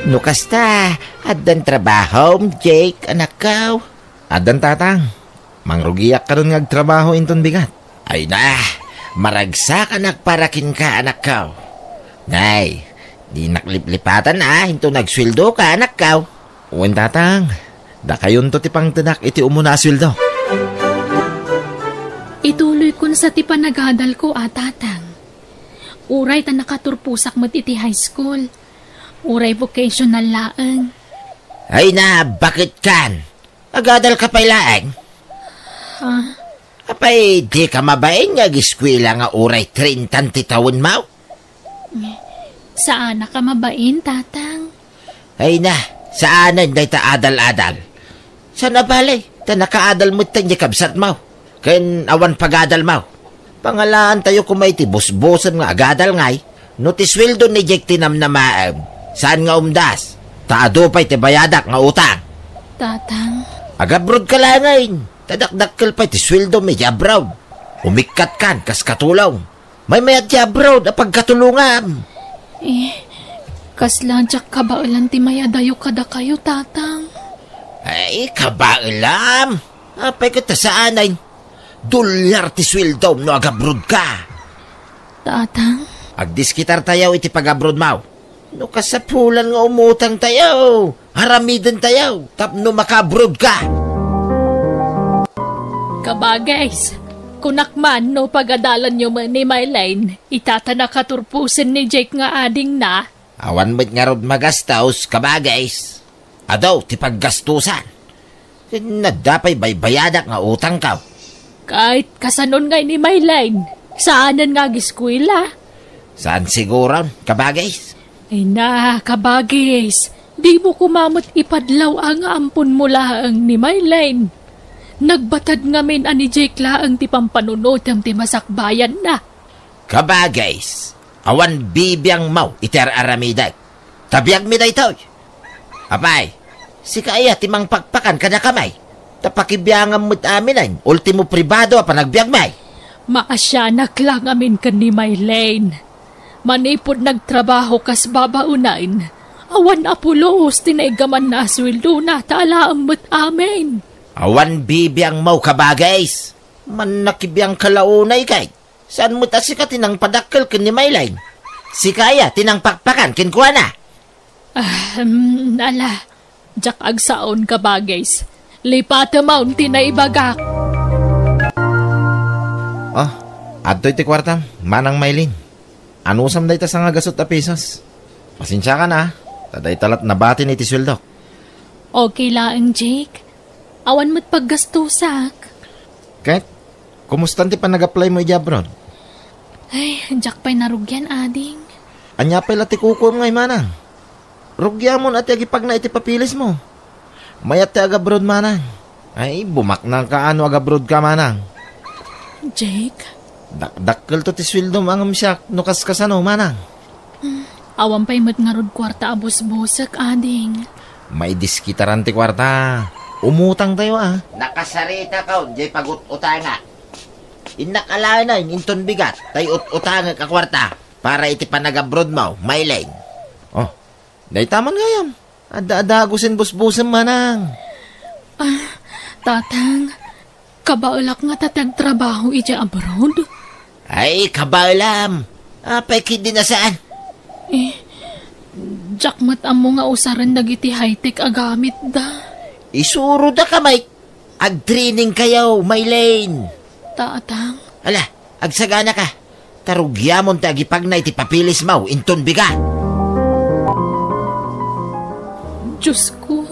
No kasta, addan trabahom, Jake, anakko? Addan, Tatang. Mangrugiak kadon nga agtrabaho inton bigat. Ay na, maragsakanak para kenka, anakko. Nay, dinak liplipatan a inton agsueldoka, anakko. Wen, Tatang, dakayonto ti pangtedak iti umuna a sueldo. Ituloykon sa ti panagadalko a, Tatang. Uray ta nakaturposak met iti high school. Uray vocational laeng. Ay na, baketkan? Agadalka pay laeng? Ha? Apay, dika mabain nga agiskuela nga uray treinta ti tawenmo? Saanak a mabain, Tatang. Ay na, saanen dayta adal-adal. Saan a bale, ta nakaadal met ti kabsatmo. Ken awan pagadalmo. Pangalaantayo koma iti busbusem nga agadal ngay. No ti sueldo ni Jake ti namnamaem, saan nga umdas. Ta adu pay ti bayadak nga utang. Tatang. Agabrodka laengen. Ta dakdakkel pay ti sueldom iti abroad. Umikkatkan kas katulong. Maymayat ti abroad a pagkatulongam. Eh, kasla diak kabaelan ti mayadayo kadakayo, Tatang. Ay, kabaelam. Apay ket ta saanen? Dolyar ti sueldom no agabrodka. Tatang? Agdiskitartayo iti pagabrodmo. No kasapulan nga umutangtayo, aramidentayo tapno makaabrodka. Kabagays, kunak man no pagadalanyo met ni Maylene, ita ta nakaturposen ni Jake nga adingna. Awan met ngarud magastos, kabagays. Adu ti paggastusan. Ken adda pay baybayadak nga utangko. Ket kasanon ngay ni Maylene? Saanen nga agiskuela? Saan siguron, kabagays. Ay na, kabagis, dimo koma met ipadlaw a nga amponmo laeng ni Mylene. Nagbatad ngamin a ni Jake laeng ti pampanunotem ti masakbayanna. Kabagis, awan bibiangmo iti ar-aramidek. Ta biagmi daytoy. Apay, sika aya ti mangpakpakan kadakami? Ta pakibiangam met aminen, ultimo pribado a panagbiagmi. Maasianak la ngamin ken ni Mylene. Manipud nagtrabaho kas babaonen, awan a pulos ti naiggamanna a sueldona ta alaem met amin. Awan bibiangmo, kabagis. Mannakibiangka la unay ket. Saan met a sika ti nangpadakkel ken ni Mylene? Sika aya ti nangpakpakan kenkuana? Ahem, ala, diak agsaon, kabagis. Lipatemon ti naibagak. Ah, adtoy ti kuartam, Manang Mylene. Anusam dayta sangagasut a pesos? Pasensiakan, ah, ta dayta lat nabatin iti sueldok. Okay laeng, Jake. Awan met paggastusak. Ket, kumusta ti panag-apply mo iti abroad? Ay, diak pay narugian, ading. Ania pay la ti kukuam ngay, Manang? Rugiamon a ti agipagna iti papeles mo. Mayat ti agabroad, Manang. Ay, bumaknang ka no agabroad ka, Manang. Jake? Dakdakkelto ti sueldom ngem siak no kaskasano, Manang. Hmm, awan pay met ngarud kuarta a busbusek, ading. Maidiskitaran ti kuarta. Umutangtayo, ah. Nakasaritakon diay pagut-utangak. Innak alaenen inton bigat tay ut-utangek a kuarta para iti panagabroadmo, Mylene. Oh, dayta man gayam. Adda-adda gusin busbusem, Manang. Ah, Tatang, kabaelak ngata ti agtrabaho idiay abroad? Ay, kabaelam. Apay ketdin a saan? Eh, diak met ammo nga usaren dagiti high-tech a gamitda. Isuroda ka, Mike. Agtrainingkayo, Mylene. Tatang. Ala, agsaganaka. Ta rugiamon ti agipagna iti papeles mo inton bigat. Diosko,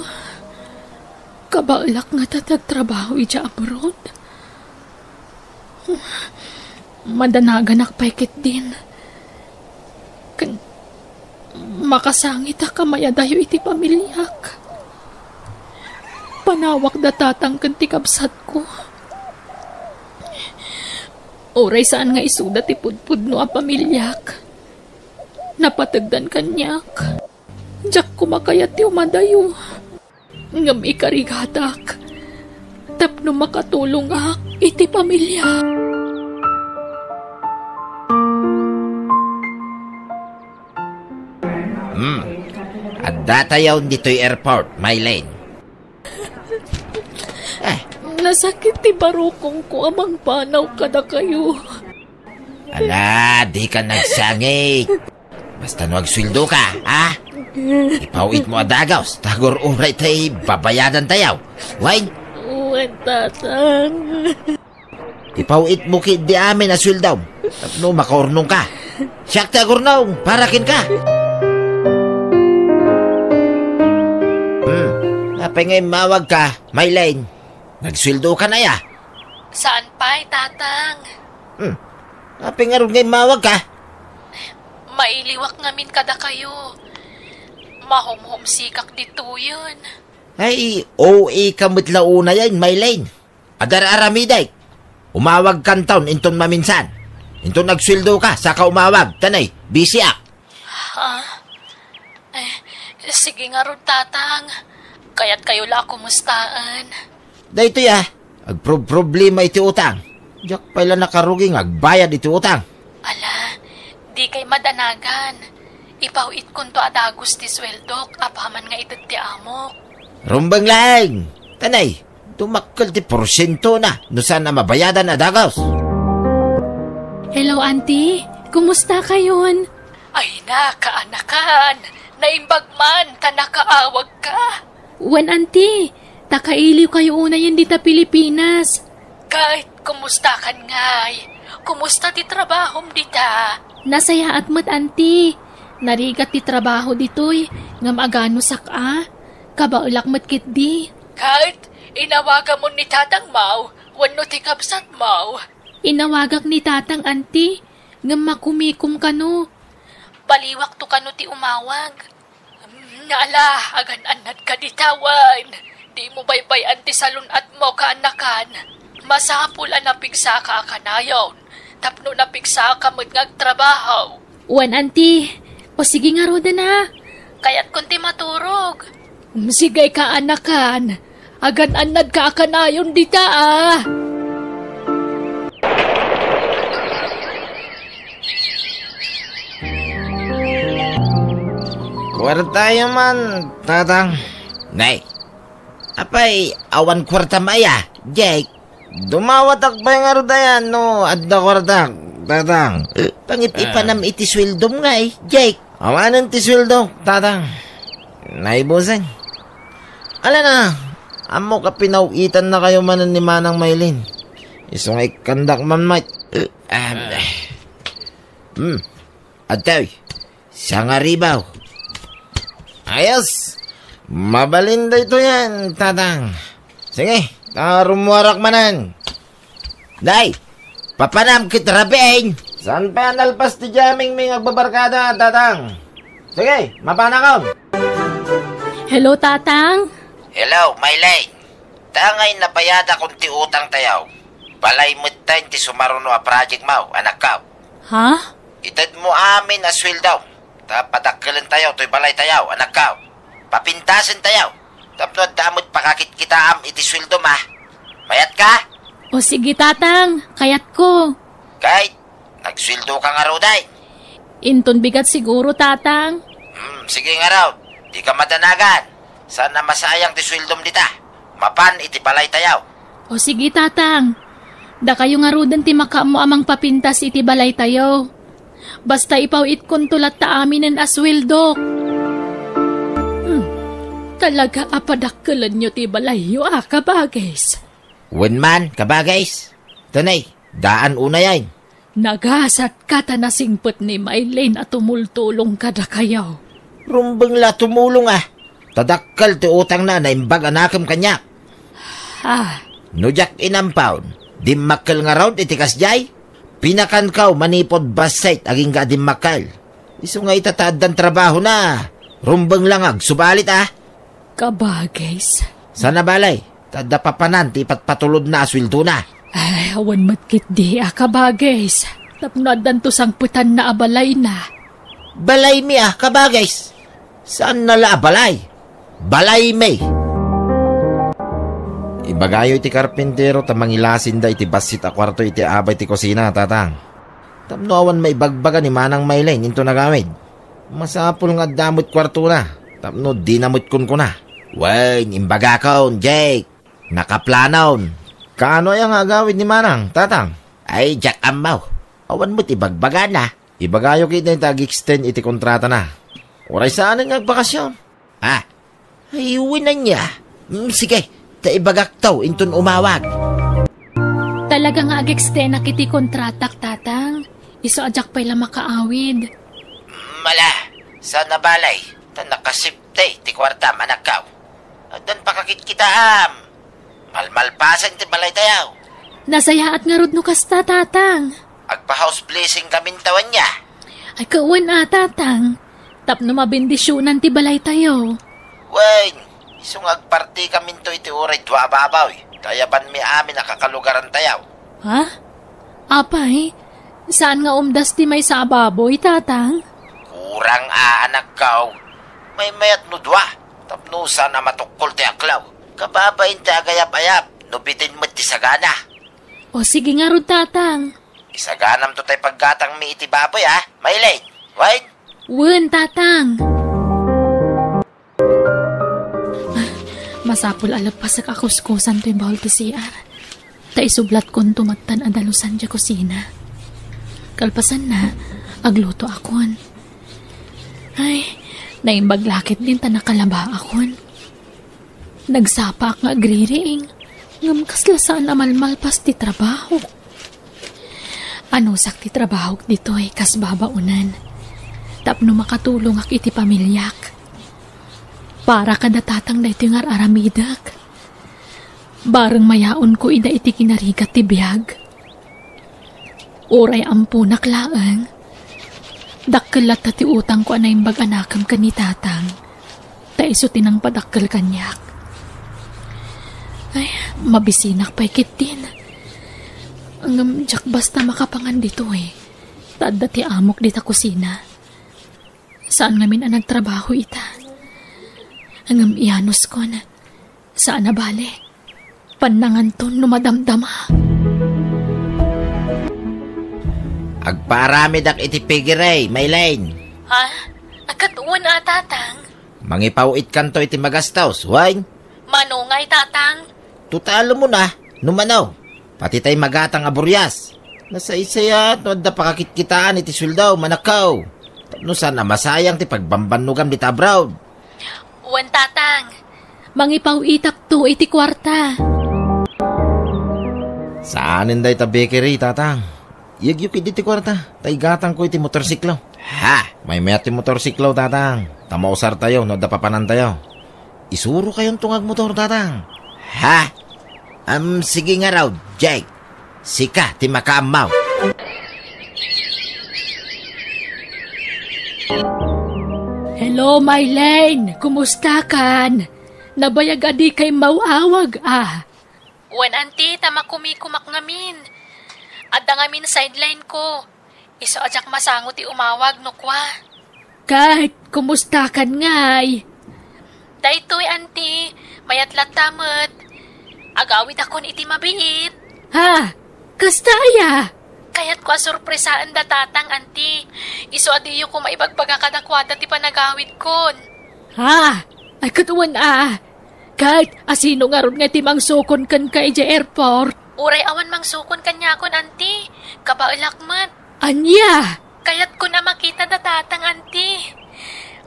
kabaelak ngata ti agtrabaho idiay abroad? Madanaganak pay ketdin. Ken makasangitak a mayadayo iti pamiliak. Panawakda Tatang ken ti kabsatko. Uray saan nga isuda ti pudpudno a pamiliak, napategdan kaniak. Diak koma kayat ti umadayo. Ngem ikarigatak tapno makatulongak iti pamiliak. Hmm. Addatayo ditoy airport, Mylene. Eh. Nasakit ti barukongko a mangpanaw kadakayo. Ala, dika nagsangit. Basta no agsueldoka, ha? Ipaw-itmo a dagus, ta agur-uray tay babayadantayo. Wen? Wen, Tatang. Ipaw-itmo ketdi amin a sueldom tapno makaurnongka. Siak ti agurnong para kenka. Hmm, apay nga immawagka, Mylene? Nagsueldokan aya? Saan pay, Tatang. Hmm. Apay ngarud nga immawagka? Mailiwak ngamin kadakayo. Mahumhumsikak ditoyen. Ay, O A ka met la unayen, Mylene. Adar-aramidek. Umawagkanton inton maminsan. Inton agsueldoka, saka umawag. Tanay, busyak. Ha? Eh, sige ngarud, Tatang. Kayatkayo la a kumustaen. Daytoy, ah, agproproblema iti utang. Diak pay la nakarugi nga agbayad iti utang. Ala, dikay madanagan. Ipaw-itkonto a dagus ti sueldok apaman nga ited ti amok. Rumbeng laeng! Tanay, dumakkel ti porsientona no saan a mabayadan a dagus. Hello, Auntie. Kumusta kayon? Ay, nakaanakan! Naimbag man ta nakaawagka! Wen, Auntie, ta kailiwkayo unayen dita Pilipinas. Ket kumustakan ngay? Kumusta ti trabahom dita? Nasayaat met, Auntie. Narigat ti trabaho ditoy, ngem aganusak a. Kabaelak met ketdi. Ket inawagamon ni tatangmo wenno ti kabsatmo? Inawagak ni Tatang, Auntie, ngem makumikom kano. Baliwakto kano ti umawag. Ala, agan-annadka dita wen. Dimo baybay-an ti salun-atmo, kaanakan. Masapul a napigsaka a kanayon, tapno napigsaka met nga agtrabaho. Wen, anti. O sige ngaruden a. Kayatkon ti maturog. Sige, kaanakan. Agan-annadka a kanayon dita a. Kuartayo man, Tatang. Nay, apay, awan kuartam aya, Jake? Dumawatak pay ngarud aya no adda kuartak, Tatang. Pangip-ipanam iti sueldom ngay, Jake. Awanen ti sueldo, Tatang. Naibusen. Ala na, ammok a pinaw-itannakayo manen ni Manang Maylin. Isu nga ikkandak man met. Ah, hmm. Adtoy, sangaribaw. Ayos. Mabalin daytoyen, Tatang. Sige, ta rummuarak manen. Day, papanam ket rabiin. Saan pay a nalpas ti jamming mi nga agbabarkada, Tatang? Sige, mapanakon. Hello, Tatang. Hello, Maylin. Tangay nabayadakon ti utang tayo. Balay metten ti sumaruno a project mo, anakko. Ha? Itedmo amin a sueldo. Ta padakkelen tayo toy balay tayo, anakko. Papintasen tayo. Tapno adda met pakakitkitaam iti sueldom a. Mayatka? O sige, Tatang. Kayatko. Kay, nagsueldo ka ngaruden? Inton bigat siguro, Tatang. Hmm, sige ngarud. Dika madanagan. Saan a masayang ti sueldom dita. Mapan iti balay tayo. O sige, Tatang. Dakayo ngaruden ti makaammo a mangpapintas iti balay tayo. Basta ipaw-itkonto latta aminen a sueldok. Hmm. Talaga a padakkelenyo ti balayyo a, kabagis. Wen man, kabagis. Tanay, daan unayen. Nagasatka ta nasingpet ni Maylin a tumultulong kadakayo. Rumbeng la tumulong a. Ta dakkel ti utangna a naimbag a nakem kaniak. Ah. No diak inampaw, dimmakkel ngarud iti kasdiay? Pinakanko manipud bassit agingga a dimmakkel. Isu nga ita ta addan trabahona. Rumbeng la nga agsubalit a. Kabagis. Saan a balay, ta adda papanan ti ipatpatulodna a sueldona. Ay, awan met ketdi a, kabagis. Tapno addanto sangpetanna a balayna. Balaymi a, kabagis. Saanna la a balay. Balaymi. Ibagayo iti karpintero ta mangilasinda iti bassit a kuarto iti abay ti kusina, Tatang. Tapno awan maibagbaga ni Manang Maylin inton agawid. Masapul nga adda met kuartona, tapno dina met kunkuna. Wen, imbagakon, Jake. Nakaplanon. Kaano aya nga agawid ni Manang, Tatang? Ay, diak ammo. Awan met ibagbagana. Ibagayo ketdi ta ag-extend iti kontratana. Uray saanen nga agbakasyon. Ah, ay, wen ania. Mm, sige, ta ibagakto inton umawag. Talaga nga agekstenak iti kontratak, Tatang. Isu a diak pay la makaawid. Mm, ala, saan a balay, ta nakasipte ti kuartam, anakko. Addan pakakitkitaam. Malmalpasen ti balaytayo. Nasayaat ngarud no kasta, Tatang. Agpa-house blessing kaminto ania? Ay, kawen a, Tatang. Tapno mabendisionan ti balaytayo. Wen, isu nga agparti kaminto iti uray dua a baboy, ta ayabanmi amin a kakalugarantayo. Ha? Apay, saan nga umdas ti maysa a baboy, Tatang? Kurang a, anakko. Maymayat no dua, tapno saan a matukkol ti aklaw. Kababain ti agayap-ayap, no bitin met ti sagana. O sige ngarud, Tatang. Isaganamto tay paggatangmi iti baboy, a, Maylin? Wen? Wen, Tatang. Masapul a leppasek a kuskusan toy bahul ti C R. Ta isublatkonto metten a dalusan diay kusina. Kalpasanna, aglutoakon. Ay, naimbag la ketdin ta nakalabaakon. Nagsapaak nga agririing, ngem kasla saan a malmalpas ti trabahok. Anusak ti trabahok ditoy kas babaonen, tapno makatulongak iti pamiliak. Para kada Tatang daytoy nga ar-aramidek. Bareng mayaonko ida iti kinarigat ti biag. Uray amponak laeng, Dakkel latta ti utangko a naimbag a nakem ken ni Tatang. Ta isu ti nangpadakkel kaniak. Ay, mabisinak pay ketdin. Ngem diak basta makapangan ditoy. Ta adda ti amok dita kusina. Saan ngamin a nagtrabaho ita. Ngem iyanuskon. Saan a bale. Pannanganton no madamdama. Agpaaramidak iti piggery, Maylene. Ha? Ket wen a, Tatang. Mangipaw-itkanto iti magastos, wen? Mano ngay, Tatang? Totalmon a, no mano. Pati tay magatang a burias. Nasaysayat no adda pakakitkitaan iti sueldo, manakkaw. Tapno saan a masayang ti pagbambannogam dita abroad. Wen, Tatang. Mangipaw-itakto iti kuarta. Saanen dayta bakery, Tatang. Iyegyo ketdi ti kuarta, ta igatangko iti motorsiklo. Ha? Maymayat ti motorsiklo, Tatang. Ta mausartayo no adda papanantayo. Isurokayonto nga agmotor, Tatang. Ha? Am, sige ngarud, Jake. Sika ti makaammo. Hello, Maylene. Kumustakan? Nabayag a dika immaw-awag, a. Wen, Auntie, ta makumikumak ngamin. Adda ngamin sideline ko. Isu a diak masango ti umawag no kua. Ket, kumustakan ngay? Daytoy, Auntie, mayat latta met. Agawidakon iti mabiit. Ha? Kasta aya? Kayatko a sorpresaen da Tatang, Auntie. Isu a diyo koma ibagbaga kadakuada ti panagawidkon. Ha? Ay, ket wen a. Ket, asino ngarud nga ti mangsukon kenka idiay airport? Uray awan mangsukon kaniakon, Auntie. Kabaelak met. Ania? Kayatkon a makita da Tatang, Auntie.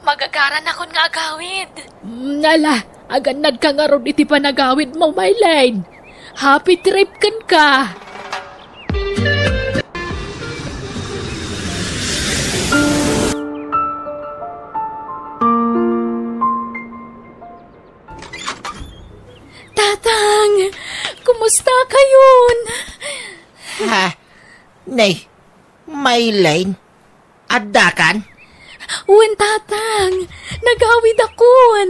Magagaranakon nga agawid. Mm, ala, agannadka ngarud iti panagawidmo, Maylene. Happy trip kenka. Tatang, kumusta kayon? Ha? Nay, Maylene, addakan? Wen, Tatang, nagawidakon.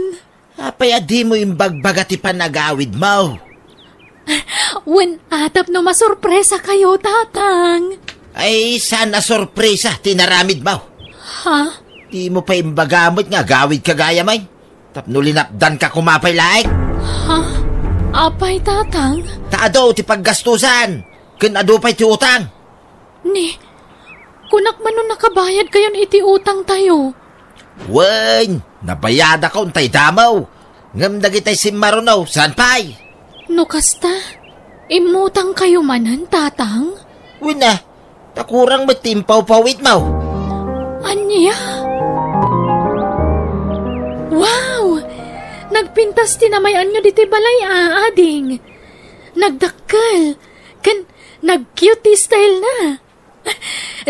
Apay a dimo imbagbaga ti panagawidmo? Wen, a, tapno masorpresa kayo, Tatang. Ay, saan a sorpresa ti inaramidmo? Ha? Dimo pay imbaga met nga agawidka gayam, ay? Tapno linapdanka koma pay laeng. Ha? Apay, Tatang? Ta adu ti paggastusan, ken adu pay ti utang. Ni, kunak man no nakabayad kayon iti utang tayo. Wen, nabayadakon tay damo. Ngem dagitay simmaruno, saan pay? No kasta, immutang kayo manen, Tatang? Wen a, ta kurang met ti impawpawitmo. Ania? Wow! Nagpintas ti namay-anyo ditoy balay a, ading. Nagdakkel. Ken nag-cute ti style na.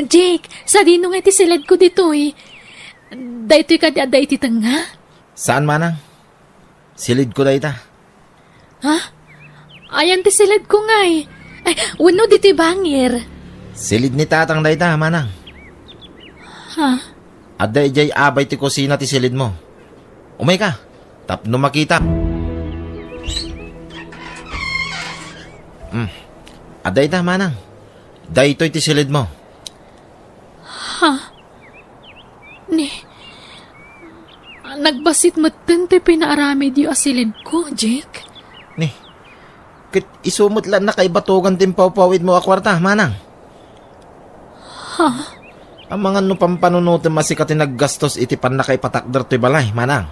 Jake, sadino nga iti siled ko ditoy? Daytoy kadi adda iti tengnga? Saan, manang. Silid ko dayta. Ha? Ayan ti silid ko ngay. Ay, wenno ditoy bangir. Silid ni Tatang dayta, manang. Ha? Adda idiay abay ti kusina ti silid mo. Umay ka, tapno makita. Hmm. Adda ita, manang. Daytoy ti silid mo. Ha? Ni, nagbassit metten ti pinaaramidyo a silid ko, Jake. Ni, ket isu met la nakaibatogan ti impawpawidmo a kuarta, manang. Ha? Amangan no pampanunotem a sika ti naggastos iti pannakaipatakder toy balay, manang.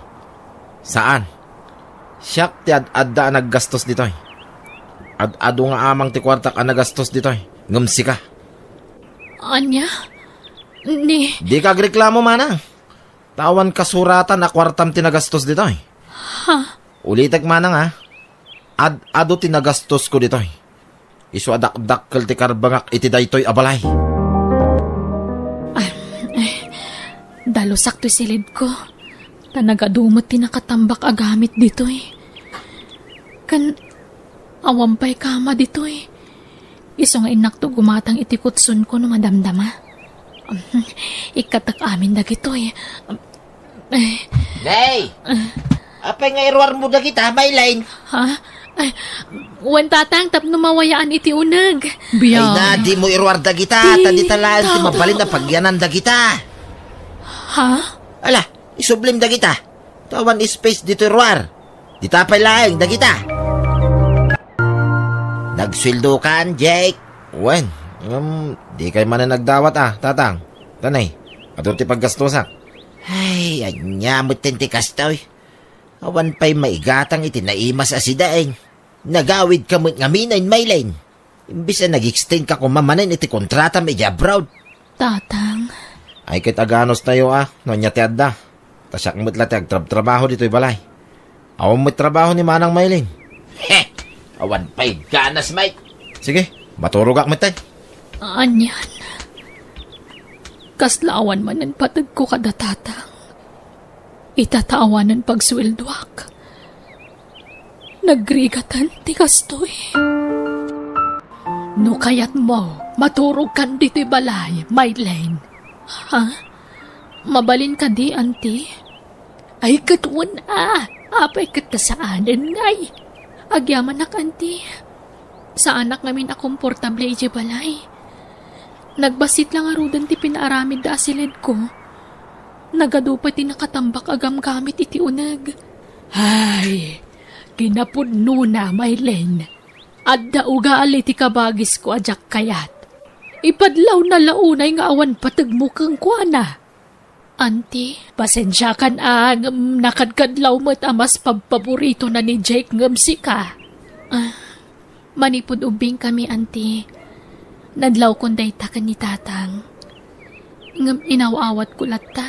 Saan. Siak ti ad-adda a naggastos ditoy. Ad-adu nga amang ti kuartak a nagastos ditoy, ngem sika. Ania? Ni? Dika agreklamo, manang. Ta awan kasuratan a kuartam ti nagastos ditoy. Ha? Ulitek, manang, a. Ad-adu ti nagastosko ditoy. Isu a dakdakkel ti karbengak iti daytoy a balay. Ah, eh, dalusak toy silid ko. Ta nagadu met ti nakatambak a gamit ditoy. Ken awan pay kama ditoy. Isu nga innakto gumatang iti kutsonko no madamdama. Ikkatak amin dagitoy. Eh. Nay! Apay nga iruarmo dagita, Maylin? Ha? Ay, wen, Tatang, tapno mawayaan iti uneg. Ay na, dimo iruar dagita, ta dita laeng ti mabalin a pagyanan dagita. Ha? Ala, isublim dagita. Ta awan space ditoy ruar. Dita pay laeng dagita. Nagsueldokan, Jake? Wen, ngem, dikay manen nagdawat a, Tatang. Tanay, adu ti paggastusak. Ay, ania metten ti kastoy? Awan pay maigatang iti naimas a sidaeng. Nagawidka met ngamin, Maylin. Imbes a nag-extend ka koma manen iti kontratam iti abroad. Tatang. Ay, ket aganos tayo a, no ania ti adda. Ta siak met la ti agtrabtrabaho ditoy balay. Awan met trabaho ni Manang Maylin. He! Awan pay ganas, Mike. Sige, maturogak met, tay. Anian? Kasla awan manen pategko kada Tatang. Ita ta awanen pagsueldoak. Nagrigatan ti kastoy. No kayatmo, maturogkan ditoy balay, Maylin. Ha? Mabalin kadi, Auntie? Ay, ket wen a. Apay ket ta saanen ngay? Agyamanak, Auntie. Saanak ngamin a komportable idiay balay. Nagbassit la ngaruden ti pinaaramidda a siledko. Nagadu pay ti nakatambak a gamgamit iti uneg. Ay, kinapudnona, Maylin. Adda ugali ti kabagisko a diak kayat. Ipadlawna la unay nga awan pategmo kenkuana. Auntie, pasensiakan a ngem nakadkadlaw met a mas pabpaboritona ni Jake ngem sika. Ah, manipud ubbingkami, Auntie, nadlawkon dayta ken ni Tatang. Ngem inaw-awatko latta.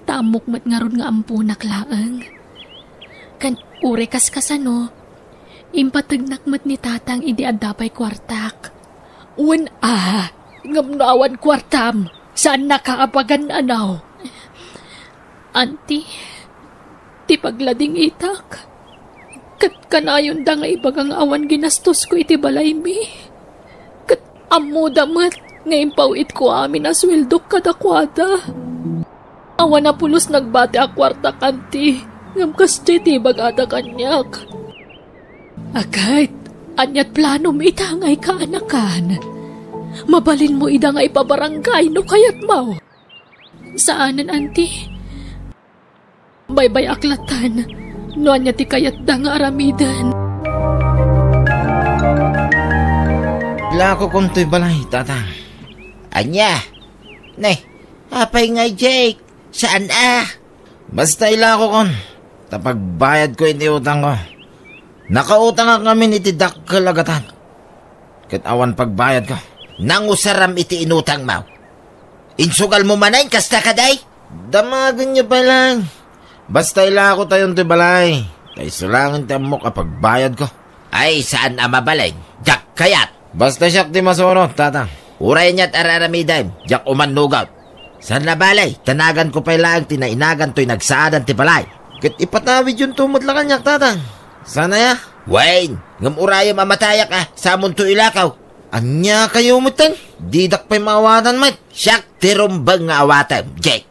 Ta ammok met ngarud nga amponak laeng. Ken uray kaskasano, impategnak met ni Tatang idi adda pay kuartak. Wen a, ngem no awan kuartam, saannaka a pagan-anaw. Auntie, ti pagladingitak, ket kanayonda nga ibaga nga awan ginastosko iti balaymi. Ket ammoda met nga impaw-itko amin a sueldok kadakuada. Awan a pulos nagbati a kuartak, Auntie, ngem kasdiay ti ibagada kaniak. Aket, aniat planom ita nga ikaanakan? Mabalinmo ida nga ipabarangay no kayatmo. Saanen, Auntie. Baybay-ak lattan no ania ti kayatda nga aramiden. Ilakokon toy balay, Tatang. Ania? Ne, apay ngay, Jake? Saan a? Basta ilakokon, ta pagbayadko iti utangko. Nakautangak ngamin iti dakkel a gatad. Ket awan pagbayadko. Nangusaram iti inutangmo. Insugalmo manen kasta kadi? Damagenyo pay laeng. Basta ilakotayon ti balay. Ta isu laengen ti ammok a pagbayadko. Ay, saan a mabalin. Diak kayat. Basta siak ti masurot, Tatang. Uray aniat a aramidem, diak umannugot. Saan a bale, ta naganko pay laeng ti nainagan toy nagsaadan ti balay. Ket ipatawidyonto met la kaniak, Tatang. Saan aya? Wen, ngem urayem a matayak a, samonto ilakaw. Ania kayo metten? Didak pay maawatan met. Siak ti rumbeng nga awatem, Jake.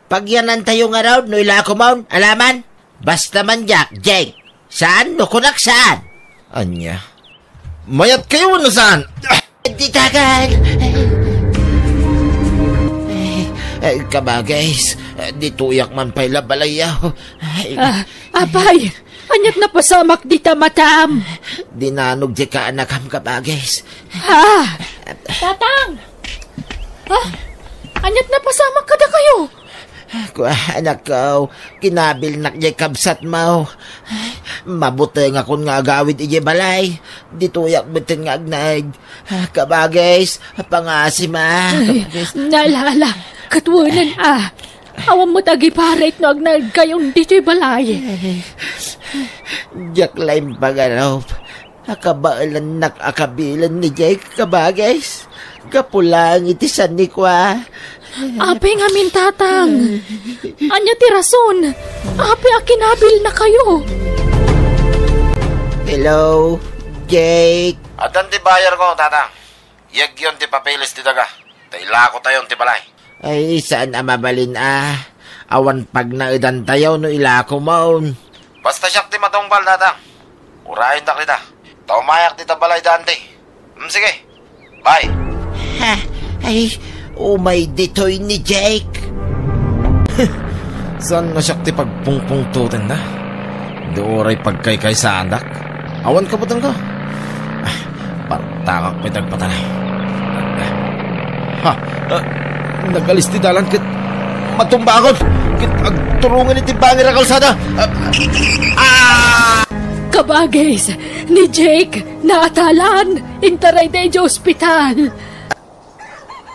Pagyanantayo ngarud no ilakomon, alaman? Basta man diak, Jake. Saan no kunak saan? Ania? Mayat kayo wenno saan? Ditagan! Ay, ay, kabagis, ditoyak man pay la balayaw. Ay, Ah, apay, aniat napasamak dita matam? Dinanog di kaanakam, kabagis. Ha? Tatang! Ha? Aniat napasamak kadakayo? Kua, anakko, kinabilnak diay kabsatmo. Mabutengakon nga agawid idiay balay. Ditoyak metten nga agnaed. Kabagis, pangasima. Ay, kabagis. Nalala, ket wen a. Awan met agiparit no agnaedkayon ditoy balay. Diak la impagarup. Akabaelannak a kabilen ni Jake, kabagis. Gapu laeng iti sanikua. Apay ngamin, Tatang? Ania ti rason? Apay a kinabilnakayo? Hello, Jake. Addan ti bayarko, Tatang. Yegyon ti papeles ti daga. Ta ilakotayon ti balay. Ay, saan a mabalin a. Awan pagnaedantayo no ilakomon. Basta siak ti matungpal, Tatang. Urayondak dita. Ta umayak dita balay da Auntie. Hmm, sige. Bye. Ha? Ay, umay ditoy ni Jake. Saan nga siak ti pagpungpungtotenna? Di uray pagkaykaysaandak. Awan kabutengko. Ah, partakak pay dagpatanay. Ha? Ah, nagalis ti dalan ket matumbaakon. Ket agturungan iti bangir a kalsada. Ah! Ah! Kabagis, ni Jake, naatalan. Intaray da idiay ospital.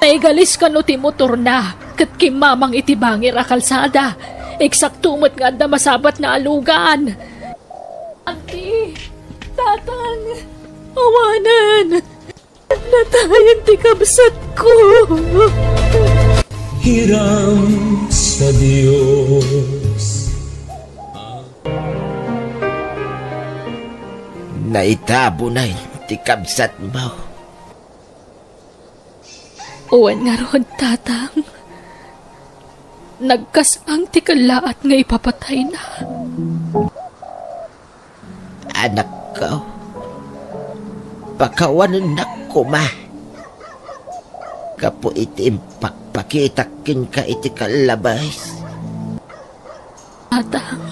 Naigalis kano ti motorna ket kimmamang iti bangir a kalsada. Eksakto met nga adda masabatna a lugan. Auntie, Tatang, awanen. Natayen ti kabsatko. Hiram sa Dios. Naitabonay ti kabsatmo. Wen ngarud, Tatang, nagkas-ang ti kellaat nga ipapatayna. Anakko, pakawanennak koma gapu iti impakpakitak kenka iti kallabes. Tatang.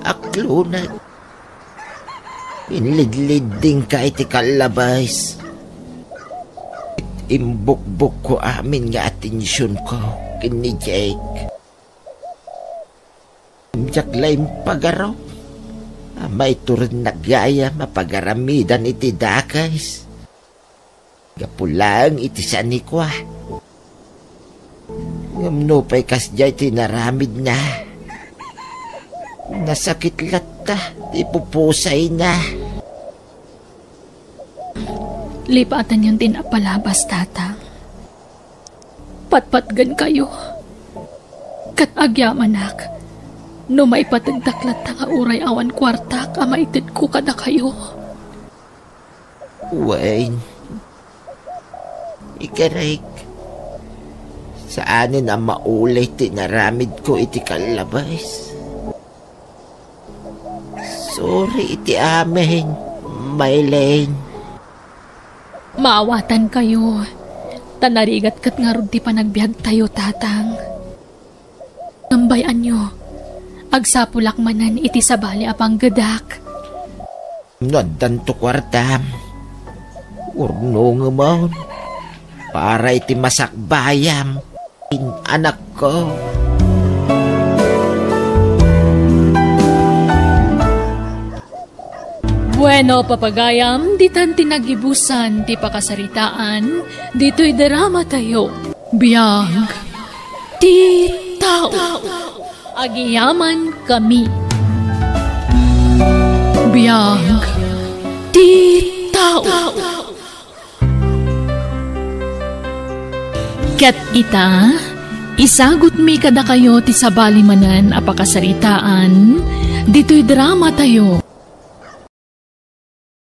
Akloneg. Inlidliddingka iti kallabes. Imbukbokko amin nga atensionko ken ni Jake. Diak la impagarup a maiturennak gayam a pagaramidan iti dakes. Gapu laeng iti sanikua. Ngem nupay kasdiay ti inaramidna, nasakit latta ti pupusayna. Lipatenyon ti napalabas, Tatang. Patpatgenkayo. Ket agyamanak, no maipategdak latta nga uray awan kuartak a maitedko kadakayo. Wen, ikarek, saanen a mauli ti inaramidko iti kallabes. Sorry iti amin, Maylene. Maawatankayo, ta narigat ket ngarud ti panagbiagtayo, Tatang. Ngem bay-anyo, agsapulak manen iti sabali a panggedak. No addanto kuartam, urnongemon para iti masakbayam, anakko. Bueno, papagayam, ditan ti nagibusan ti pakasaritaan ditoy dramatayo. Biag ti tao. Agyamankami. Biag ti tao. Ket ita, isagutmi kadakayo ti sabali manen a pakasaritaan ditoy dramatayo.